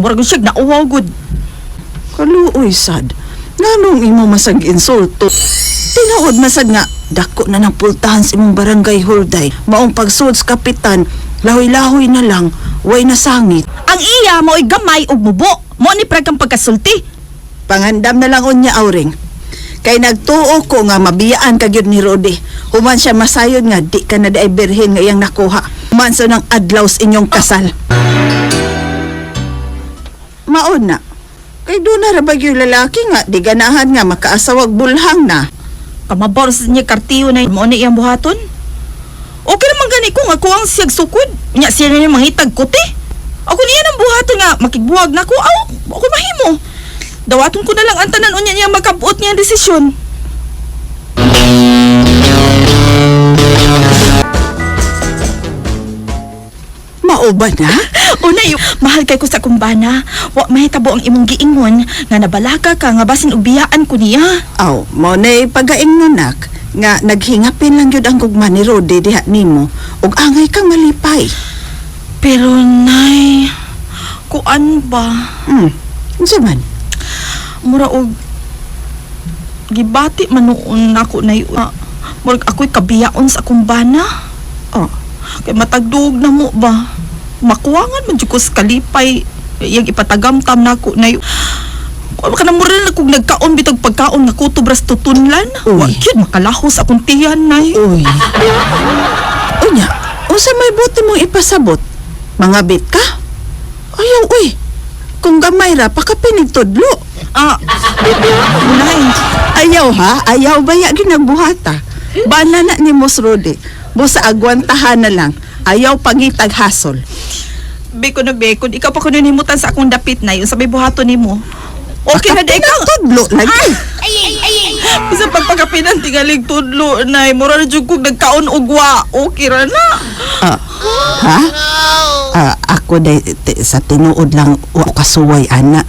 murag siya nauwaw gud. Kaluoy sad. Nganong imo masag insulto? Tinuod masad nga dako na ng pultahan sa imong barangay hall day. Maong pagsuod sa kapitan, lahoy-lahoy na lang, way nasangit. Ang iya mo'y gamay ug mubo. Mo ni prag kang pagkasulti. Pangandam na lang unya auring. Kay nagtuo ko nga mabiyaan ka gyud ni Rodi. Human siya masayod nga di ka na diay birhen nga iyang nakuha. Human sa nang adlaw sa inyong kasal. Maon na. Kay doon na ra ba gyud lalaki nga di ganahan nga makaasawag bulhang na. Kamabor sa niya kartiyo na mo ni iyang buhaton. Okay naman gani ko nga ako ang siyag sukod. Nya siya na yung mangitag kuti. Ako niya nang buhaton nga makigbuwag na ko. Aw, ako mahimo. Dawaton ko na lang ang tanan unya niya makabuot niya ang desisyon. Mao ba na? Unay, mahal kay ko sa kumbana. Wa mahitabo ang imong giingon nga nabalaka ka nga basin og biyaan ko niya. Aw, mo na pagaingnon nak nga naghingapin lang gyud ang gugma ni Rodi diha nimo ug angay kang malipay. Pero nay, kuan ba? Unsa man? Mura og gibati man noon nako nay. Murag ako'y kabiyaon sa akong bana. Oh. Kay matagdug na mo ba? Makuwangan man jud ko sa kalipay. Iyang ipatagamtam nako nay. Kuan ka na mura na kung nagkaon bitag pagkaon nga kutob ras tutunlan. Wa gyud makalahos akong tiyan nay. Uy. Unya, unsa may buti mong ipasabot? Mangabit ka? Ayaw, uy. Kung gamay ra, pakapinig tudlo. Ah, nay. Ayaw ha? Ayaw ba ya ginagbuhata? Bana na ni Mos Rodi. Busa agwantahan na lang. Ayaw pangitag hasol. Beko na beko, ikaw pa ko nanimutan sa akong dapit na yun. Sabay buhaton nimo. Okay na di ka. Tudlo lagi. Bisa pagpakapinan tingalig tudlo nay. Mura na jud kog nagkaon og wa. Okay ra na. Ah, ha? Ah, ako day sa tinuod lang wa ko kasuway ana.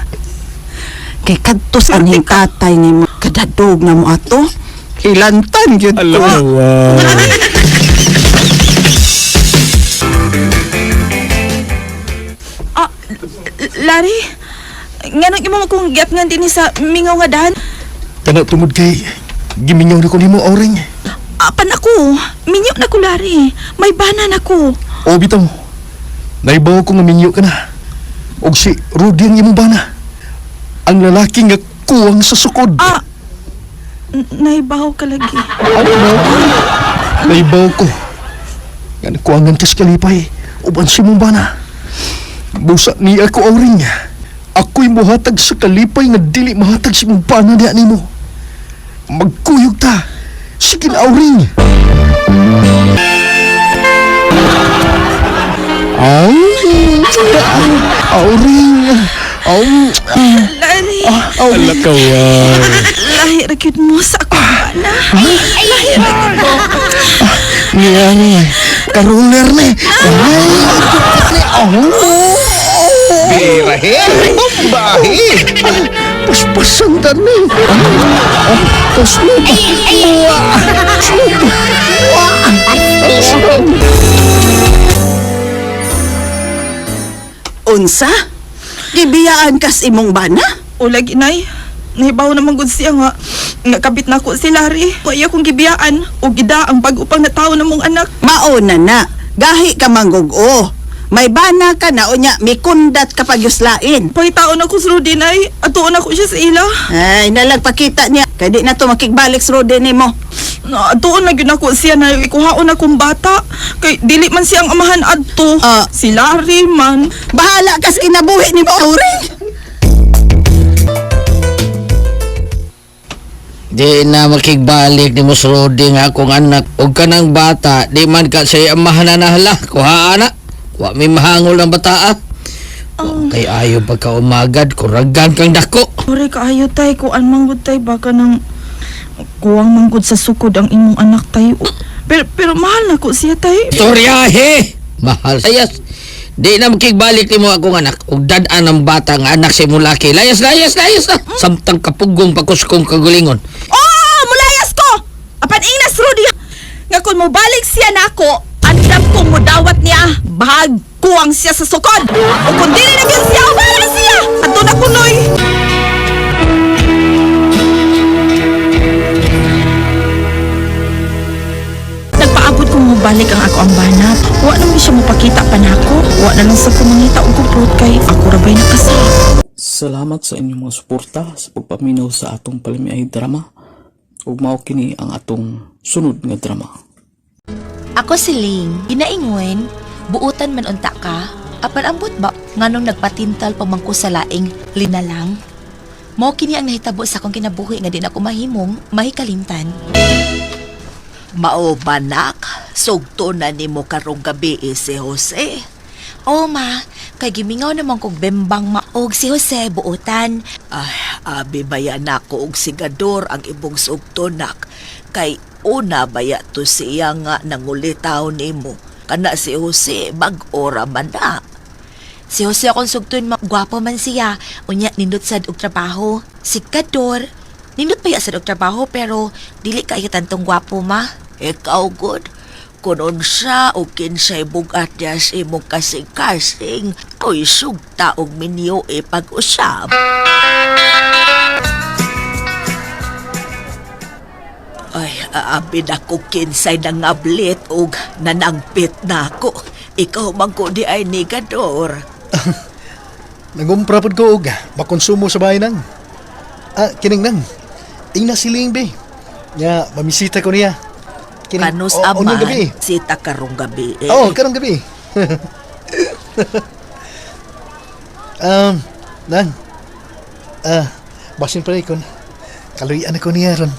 Kay kadtos anhing tatay nimo kadadog na mo ato. Ilantan gyud ko. Ah, Larry, nganong imo kong giatngan dinhi sa mingaw nga dahan? Kana tungod kay gimingaw na ko nimo Auring. Apan ako, minyo na ko Larry. May bana na ko. O bitaw. Naibaw ko nga minyo ka na. Og si Rudy ang imong bana. Ang lalaki nga kuwang sa sukod. Ah, naibaw ka lagi. Ano? Naibaw ko. Nga nakuangan ka sa kalipay. Uban si mong bana. Busa niya ako, Auring. Ako'y muhatag sa kalipay nga dili mahatag si mong bana niya nimo. Magkuyog ta. Sige na, Auring. Ay, Auring. Auring. Larry, Auring. lahi ra gyud mo sa akong bana. Lahi ra gyud mo. Niya, niya. Karuler ni. Ay, ni. Oh. Birahe! Bombahe! Paspasan ta ni. Oh, tusnob. Buwa. Tusnob. Buwa. Tusnob. Unsa? Gibiyaan kas imong bana? Ulag inay. Nahibaw naman gud siya nga nga kabit na ko si Larry. Kaya kong gibiyaan og gida ang bag-o pang natawo na mong anak. Mauna na. Gahi ka manggug-o. May bana ka na unya mikundat ka pagyuslain. Pangitaon ako sa Rudy nay. Atuon ako siya sa ila. Ay, nalagpakita niya. Kay di na to makigbalik sa Rudy nimo. Na atuon na gyud ako siya na ikuhaon akong bata. Kay dili man siya ang amahan adto. Si Larry man. Bahala kas kinabuhi ni Auring. Di na makigbalik ni Mus Rudy nga akong anak. Og kanang bata, di man ka sa amahan na nahala. Kuha ana. Wa may mahangol ang bata ah. Kay ayo pagka umagad, kuragan kang dako. Ore kaayo tay kuan manggod tay baka nang kuwang manggod sa sukod ang imong anak tay. Pero pero mahal na ko siya tay. Storyahe! Mahal. Layas. Di na makigbalik ni mo akong anak. Og dad-an ang bata nga anak sa imong laki. Layas, layas, layas na. Samtang kapugong pakuskong kagulingon. Oh, mulayas ko. Apan ingnas Rudy nga kung mobalik siya nako, andam kong mudawat niya. Bahag kuwang siya sa sukod. O kung dili na gyud siya, bahala siya. Adto na kunoy. Nagpaabot kong mobalik ang ako ang banat. Wa naman siya mapakita pa nako. Wa na lang sa kumangita og gupot kay ako ra bay nakasa. Salamat sa inyong mga suporta sa pagpaminaw sa atong palimiay drama. Ug mao kini ang atong sunod nga drama. Ako si Ling, ginaingon, buutan man unta ka, apan ambot ba nganong nagpatintal pa man ko sa laing linalang? Mao kini ang nahitabo sa akong kinabuhi nga di na ko mahimong mahikalimtan. Mao banak, sugto na nimo karong gabi eh, si Jose. O ma, kay gimingaw naman kog bembang maog si Jose buutan. Ay, abi baya nako og sigador ang ibong sugto nak. Kay una baya to siya nga nangulitaw nimo. Kana si Jose bag-ora man na. Si Jose akong sugton ma, gwapo man siya. Unya nindot sad og trabaho. Sikador. Nindot pa ya sad og trabaho pero dili kaayo tantong gwapo ma. Ikaw good. Kun unsa o kinsay bugat niya sa imong kasing-kasing, ko'y sugta og minyo ipag-usab. Ay, aabi na ko kinsay nangablit og nanangpit na ako. Ikaw man ko di ay nigador. Nangumpra pod ko og makonsumo sa bahay nang. Ah, kining nang. Ingna siling be. Nya mamisita ko niya. Kining Kanus unyang gabi. aman, sita karong gabi eh. Oo, karong gabi. um, nang. Ah, basin pa ikon. Kaluyan ako niya ron.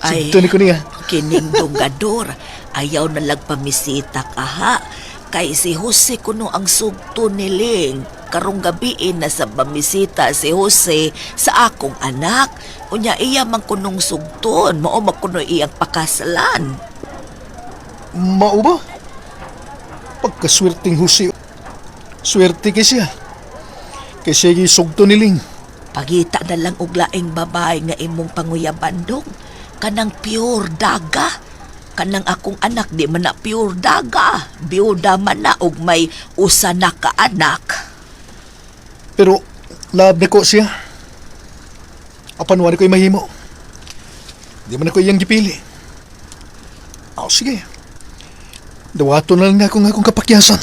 Ay. Sugto ni ko niya. Kining dunggador, ayaw na lagpamisita ka ha. Kay si Jose kuno ang sugto niling. Karong gabiin na sa bamisita si Jose sa akong anak. Unya iya man kunong sugton, mao man kuno iyang pakasalan. Mao ba? Pagkaswerteng Jose. Swerte kay siya. Kay siya gisugto niling. Pagita na lang og laing babae nga imong panguyaban dong. Kanang pure daga. Kanang akong anak di man na pure daga. Biyuda man na og may usa na ka anak. Pero love na ko siya. Apan wala ko'y mahimo. Di man ako iyang gipili. Oh, sige. Dawato na lang na akong akong kapakyasan.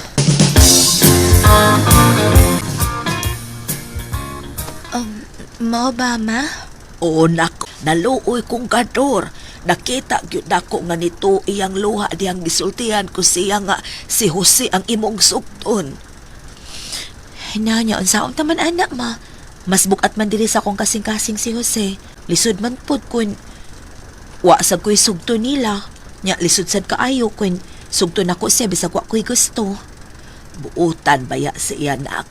Mao ba ma? Oo nak, naluoy kong gador. Nakita gyud nako nga nito iyang luha diyang gisultihan ko siya nga si Jose ang imong sugton. Nanya, unsaon ta man anak ma? Mas bukat man diri sa akong kasing-kasing si Jose. Lisod man pod kun wa sa ko'y sugto nila. Nya lisod sad kaayo kun sugto nako siya bisag wa ko'y gusto. Buutan baya si iya nak.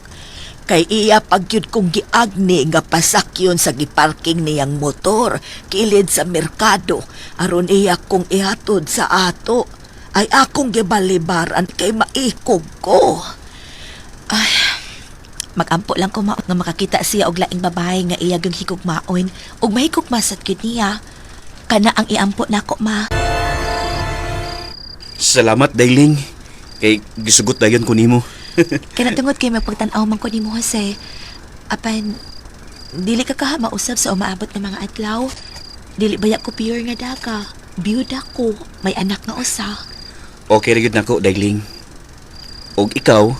Kay iya pagyud kong giagni nga pasakyon sa giparking niyang motor kilid sa merkado aron iya kong ihatod sa ato. Ay akong gibalibaran kay maikog ko. Ay, magampo lang ko ma nga makakita siya og laing babae nga iya gyung higugmaon ug mahigugma sad gyud niya. Kana ang iampo nako, ma. Salamat, Dailing. Kay gisugot dayon ko nimo. Kaya tungod kay magpagtan-aw man ko nimo, Jose. Apan dili ka kaha mausab sa umaabot ng mga adlaw. Dili baya ko pure nga daga. Biyuda ko, may anak nga usa. Okay ra gyud nako, Dailing. Og ikaw,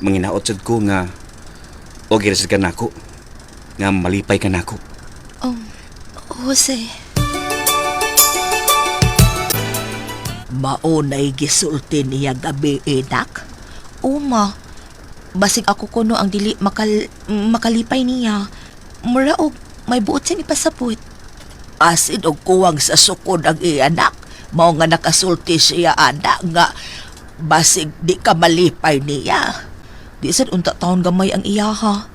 manginaot sad ko nga okay ra sad ka nako. Nga malipay ka nako. Oh, Jose. Maunay gisulti niya gabi inak. Uma, basig ako kuno ang dili makalipay niya. Mura og may buot siyang ipasabot. Asin og kuwang sa sukod ang iyanak. Mao nga nakasulti siya ana nga basig di ka malipay niya. Di sad unta taon gamay ang iya ha.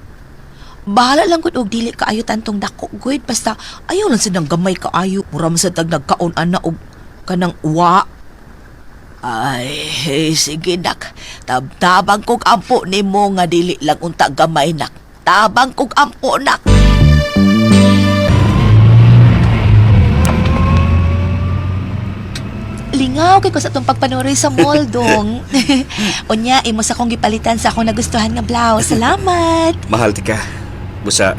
Bahala lang gud og dili kaayo tantong dako gud basta ayaw lang sad ng gamay kaayo. Mura man sad tag nagkaon ana og kanang wa. Ay, hey, sige nak. Tabtabang kog ampo nimo nga dili lang unta gamay nak. Tabang kog ampo nak. Lingaw kay ko sa atong pagpanuroy sa mall dong. Unya imo sa akong gipalitan sa akong nagustuhan nga blouse. Salamat. Mahal ti ka. Busa,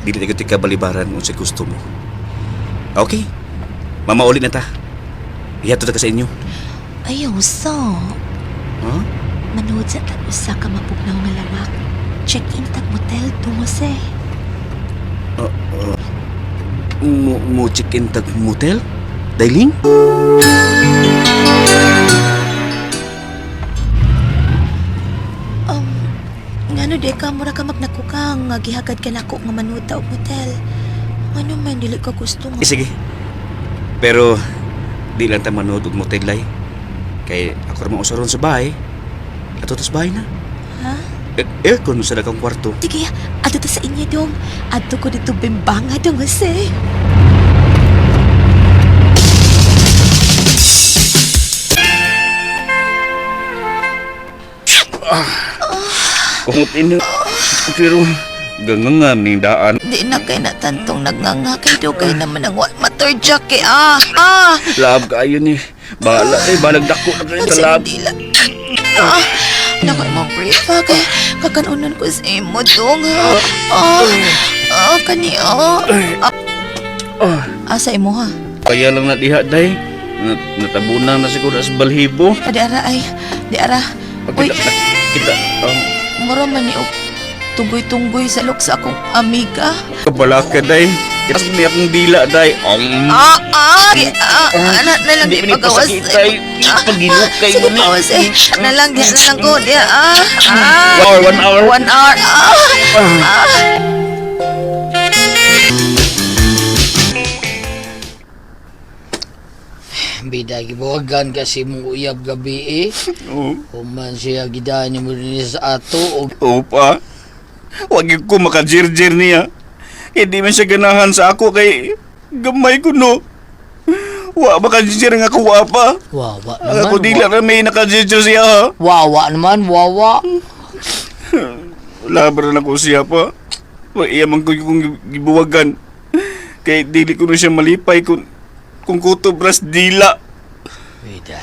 dili ta ka balibaran unsay gusto mo. Okay. Mamauli na ta. Ihatod ta ka sa inyo. Ayaw so. Huh? Manood sa tag usa ka mapugnaw nga lawak. Check-in tag motel dong Jose. Mo check-in tag motel? Dailing? Um, ngano di ka mura ka magnakukang nga gihagad ka nako nga manood ta og motel. Ngano man dili ka gusto nga. Eh, sige. Pero di lang ta manood og motel lay. Kay ako ra man usa ron sa bahay. Ato ta sa bahay na. Ha? Eh, aircon sa daghang kwarto. Sige, adto ta sa inyo dong. Adto ko dito bimbanga dong Jose. Kumot ino. Pero gangangan ning daan. Di na kay natantong nagnganga kay dugay naman ang wa motor jack eh. Ah, ah. Laab kaayo ni. Bahala eh, balag dako na kayo sa laab. Dila. Ah, nako imong brief ha kay kakanunan ko sa imo dong ha. Ah, ah kani ah. Ah, asa imo ha? Kaya lang na diha day. Natabunan na siguro sa balhibo. Ah, di ara ay, di ara. Uy, Pagkita, kita, mura man ni og tunggoy-tunggoy sa loob sa akong amiga. kabala ka day. Kita ni akong dila day. Ah, ah, ah, ah, na lang Di di ni pagawas. pasakit day. Pagilukay Sige mo ni. pagawas eh. Na lang, di na lang ko. Di, ah, ah. 1 hour, 1 hour. 1 hour. Ah, ah. Bida gibuwagan kasi mong uyab gabi eh. Oo. Human siya gidaan niya mo din sa ato og Oo pa. Wag yun ko makajirjir niya. Hindi man siya ganahan sa ako kay gamay ko no. Wa makajirjir nga ako wa pa. Wawa Ang naman. ako dila na may nakajirjir siya ha. Wawa naman, wawa. Laban na ko siya pa. Wa iya man ko kung gibuwagan. Kay dili ko na siya malipay kung kutob ras dila. Bida.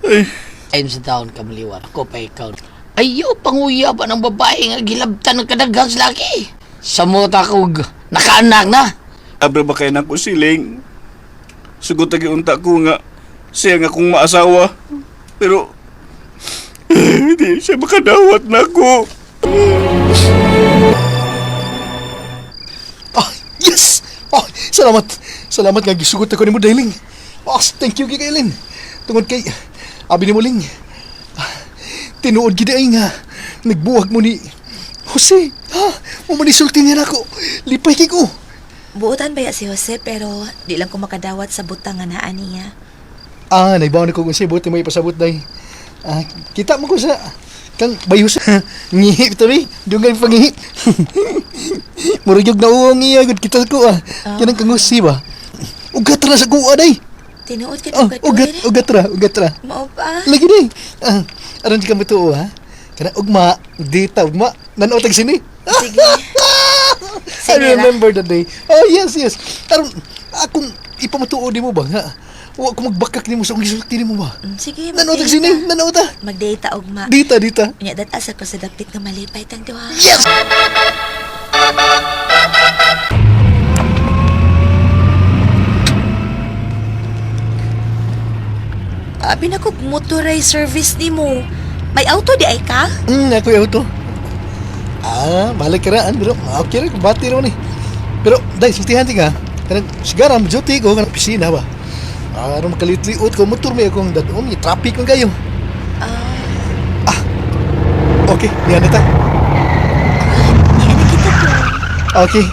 Ay. Ayun sa taon kamaliwan. Ako pa ikaw. Ayaw panguyaban ang babae nga gilabtan ng kadaghang sa laki. Sa mota kog nakaanak na. Abra ba kay nako siling? Sugot agi unta ko nga siya nga kong maasawa. Pero hindi siya makadawat na ako. Ah, yes! Oh, salamat. Salamat nga gisugot ako nimo Dailing. Oh, thank you kay Kailin. Tungod kay abi nimo Ling. Ah, tinuod gid ay nga nagbuwag mo ni Jose. Ha? Mo man isulti niya nako. Lipay kay ko. Buotan ba ya si Jose pero di lang ko makadawat sa butang nga naa niya. Ah, naibaw na ko kung buti mo ipasabot day. Ah, kita mo ko sa kang bayus. Ngihi tabi, dungay pangihi. Murag yung nauwang iya gud kita ko ah. Kanang kangusi ba. Ugat ra sa kuha day. Tinuod ka Oh, to, ugat, ugat ra, ugat ra. Mao pa. Lagi ni. Ah, aron ka matuo ha. Kana ugma, dita ugma, nanood tag sini. Sige. I remember the day. Oh, yes, yes. Aron akong ipamatuo nimo ba nga? Wa ko magbakak nimo sa akong gisulti nimo ba? Sige, Nanood tag sini, nanood ta. Magdata ugma. Dita, dita. Unya data sa ko sa dapit nga malipay tang duha. Yes! Abi na ko motorized service nimo. May auto di ay ka? Ako yung auto. Ah, balik ka raan, pero okay ra, bati ra ni. Pero, dai, sultihan ti ka. Kanang sigara, duty ko, kanang opisina ba? Ah, aron makaliut-liut ko, motor may akong dadon, may traffic man kayo. Ah, okay, niya na ta. Niya na kita to. Okay.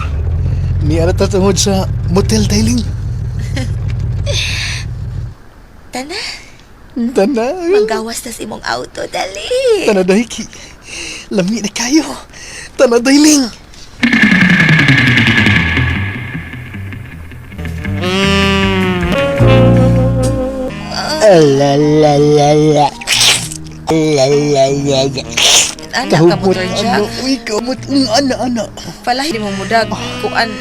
Niya na ta tungod sa motel dialing. Tana, Tana. manggawas tas imong auto dali. Tana dahiki. Lami na kayo. Tana dailing. Alalalala. Alalalala. Anak ka motor Jack. Ano, uy, kamot. Ana, ana. Palahi mo mudag. Kuan.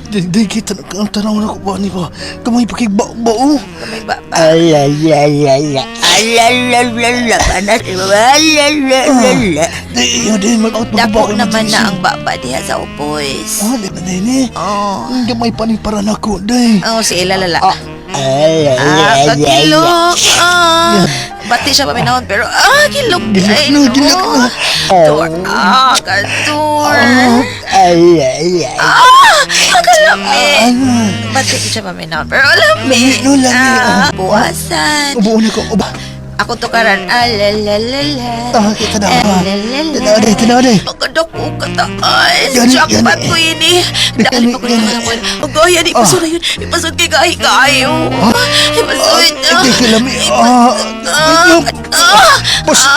Di, kita ang tanaw na ko ba ni ba? Kamay pakigba-ba, oh. Kamay ba ba. Alalalala. Alalalala. Panas. Alalalala. Di, di, mag-out Dako naman na ang baba diha sa upoys. Ah, di ba nene? Oh. Gamay pa ni para nako, day. Oh, si Ella lala. Ah, kakilok. Ah. Bati siya paminahon pero ah, kilok. Gilok Ay, na, gilok na. Tor. Ah, kador. Alalalala. Ah, kalami. Bati siya paminahon pero lami. Lami, no, lami. Ah, buwasan. Ubo na ko, uba. Ako to karan. Ah, la la la la. Ah, kita na. Ah, la la la. Tanaw day, tanaw day. Pagkadak ko kataas. Gani, Jackpot gani. ko yun eh. Dali pa ko na naman. Ang gaya ni ipasod na yun. Ipasod kay gahi kayo. Ipasod. Hindi kalami. Ah, Ah, ah, Basta.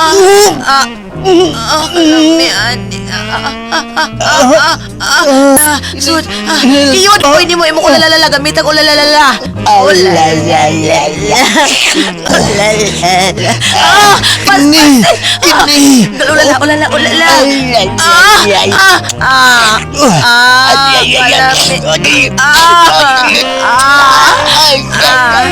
ah, ah, kalami, ani. Ah, ah, ah, ah, ah, ah, ah, Sud, ah, iyon, oy, ni mo, imo ko lalalala, gamit ang ulalalala. Alalalala. Alalalala. Ah, pas, pas, ah, ulala, ulala, ulala. Ah, ah, ah, ah, kalami. Ah, ah, ah.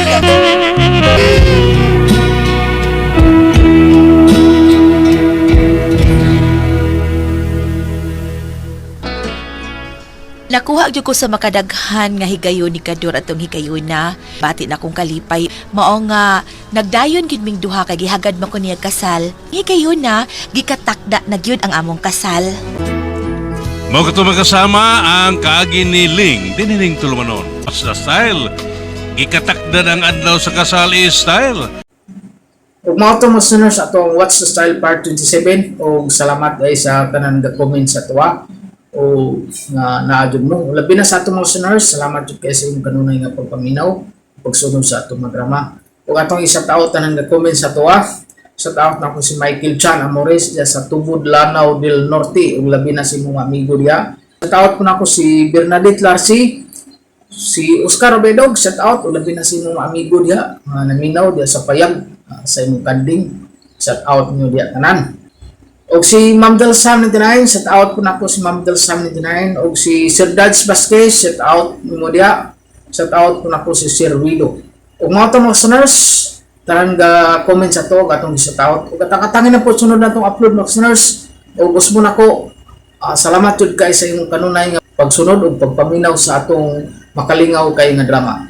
Nakuha gyud ko sa makadaghan nga higayon ni Kador atong higayona. Bati na kong kalipay. Mao nga nagdayon gyud ming duha kay gihagad man ko niya kasal. Higayona gikatakda na gyud ang among kasal. Mao kato magkasama ang kaagi ni Ling dinining tulumanon. What's the style? Gikatakdan ang adlaw sa kasal is style. Ug mao to mga listeners atong What's the Style Part 27 og salamat ay sa tanan nga comment sa tuwa o nga naa jud mo. Labi na sa atong mga listeners, salamat jud kay sa inyong kanunay nga pagpaminaw, pagsunod sa atong mga drama. Ug atong isa tao tanan nga comment sa tuwa. Shout out na ko si Michael Chan Amores diya sa Tubod Lanao del Norte ug labi na sa imong amigo diya. Shout out po nako si Bernadette Larsi, si Oscar Robedog, shout out ug labi na sa imong amigo diha nga naminaw diha sa payag sa imong kanding. Shout out niyo diha tanan. Og si Ma'am Del Sam 99, shout out po nako si Ma'am Del Sam 99 og si Sir Dodge Vasquez, shout out nimo diha. Shout out po nako si Sir Wido. Og mga to mga listeners, tanan ga comment sa to atong shout out. Og katangin na po sunod na tong upload mga listeners. Og gusto mo nako salamat jud kay sa imong kanunay nga pagsunod ug pagpaminaw sa atong makalingaw kay nga drama.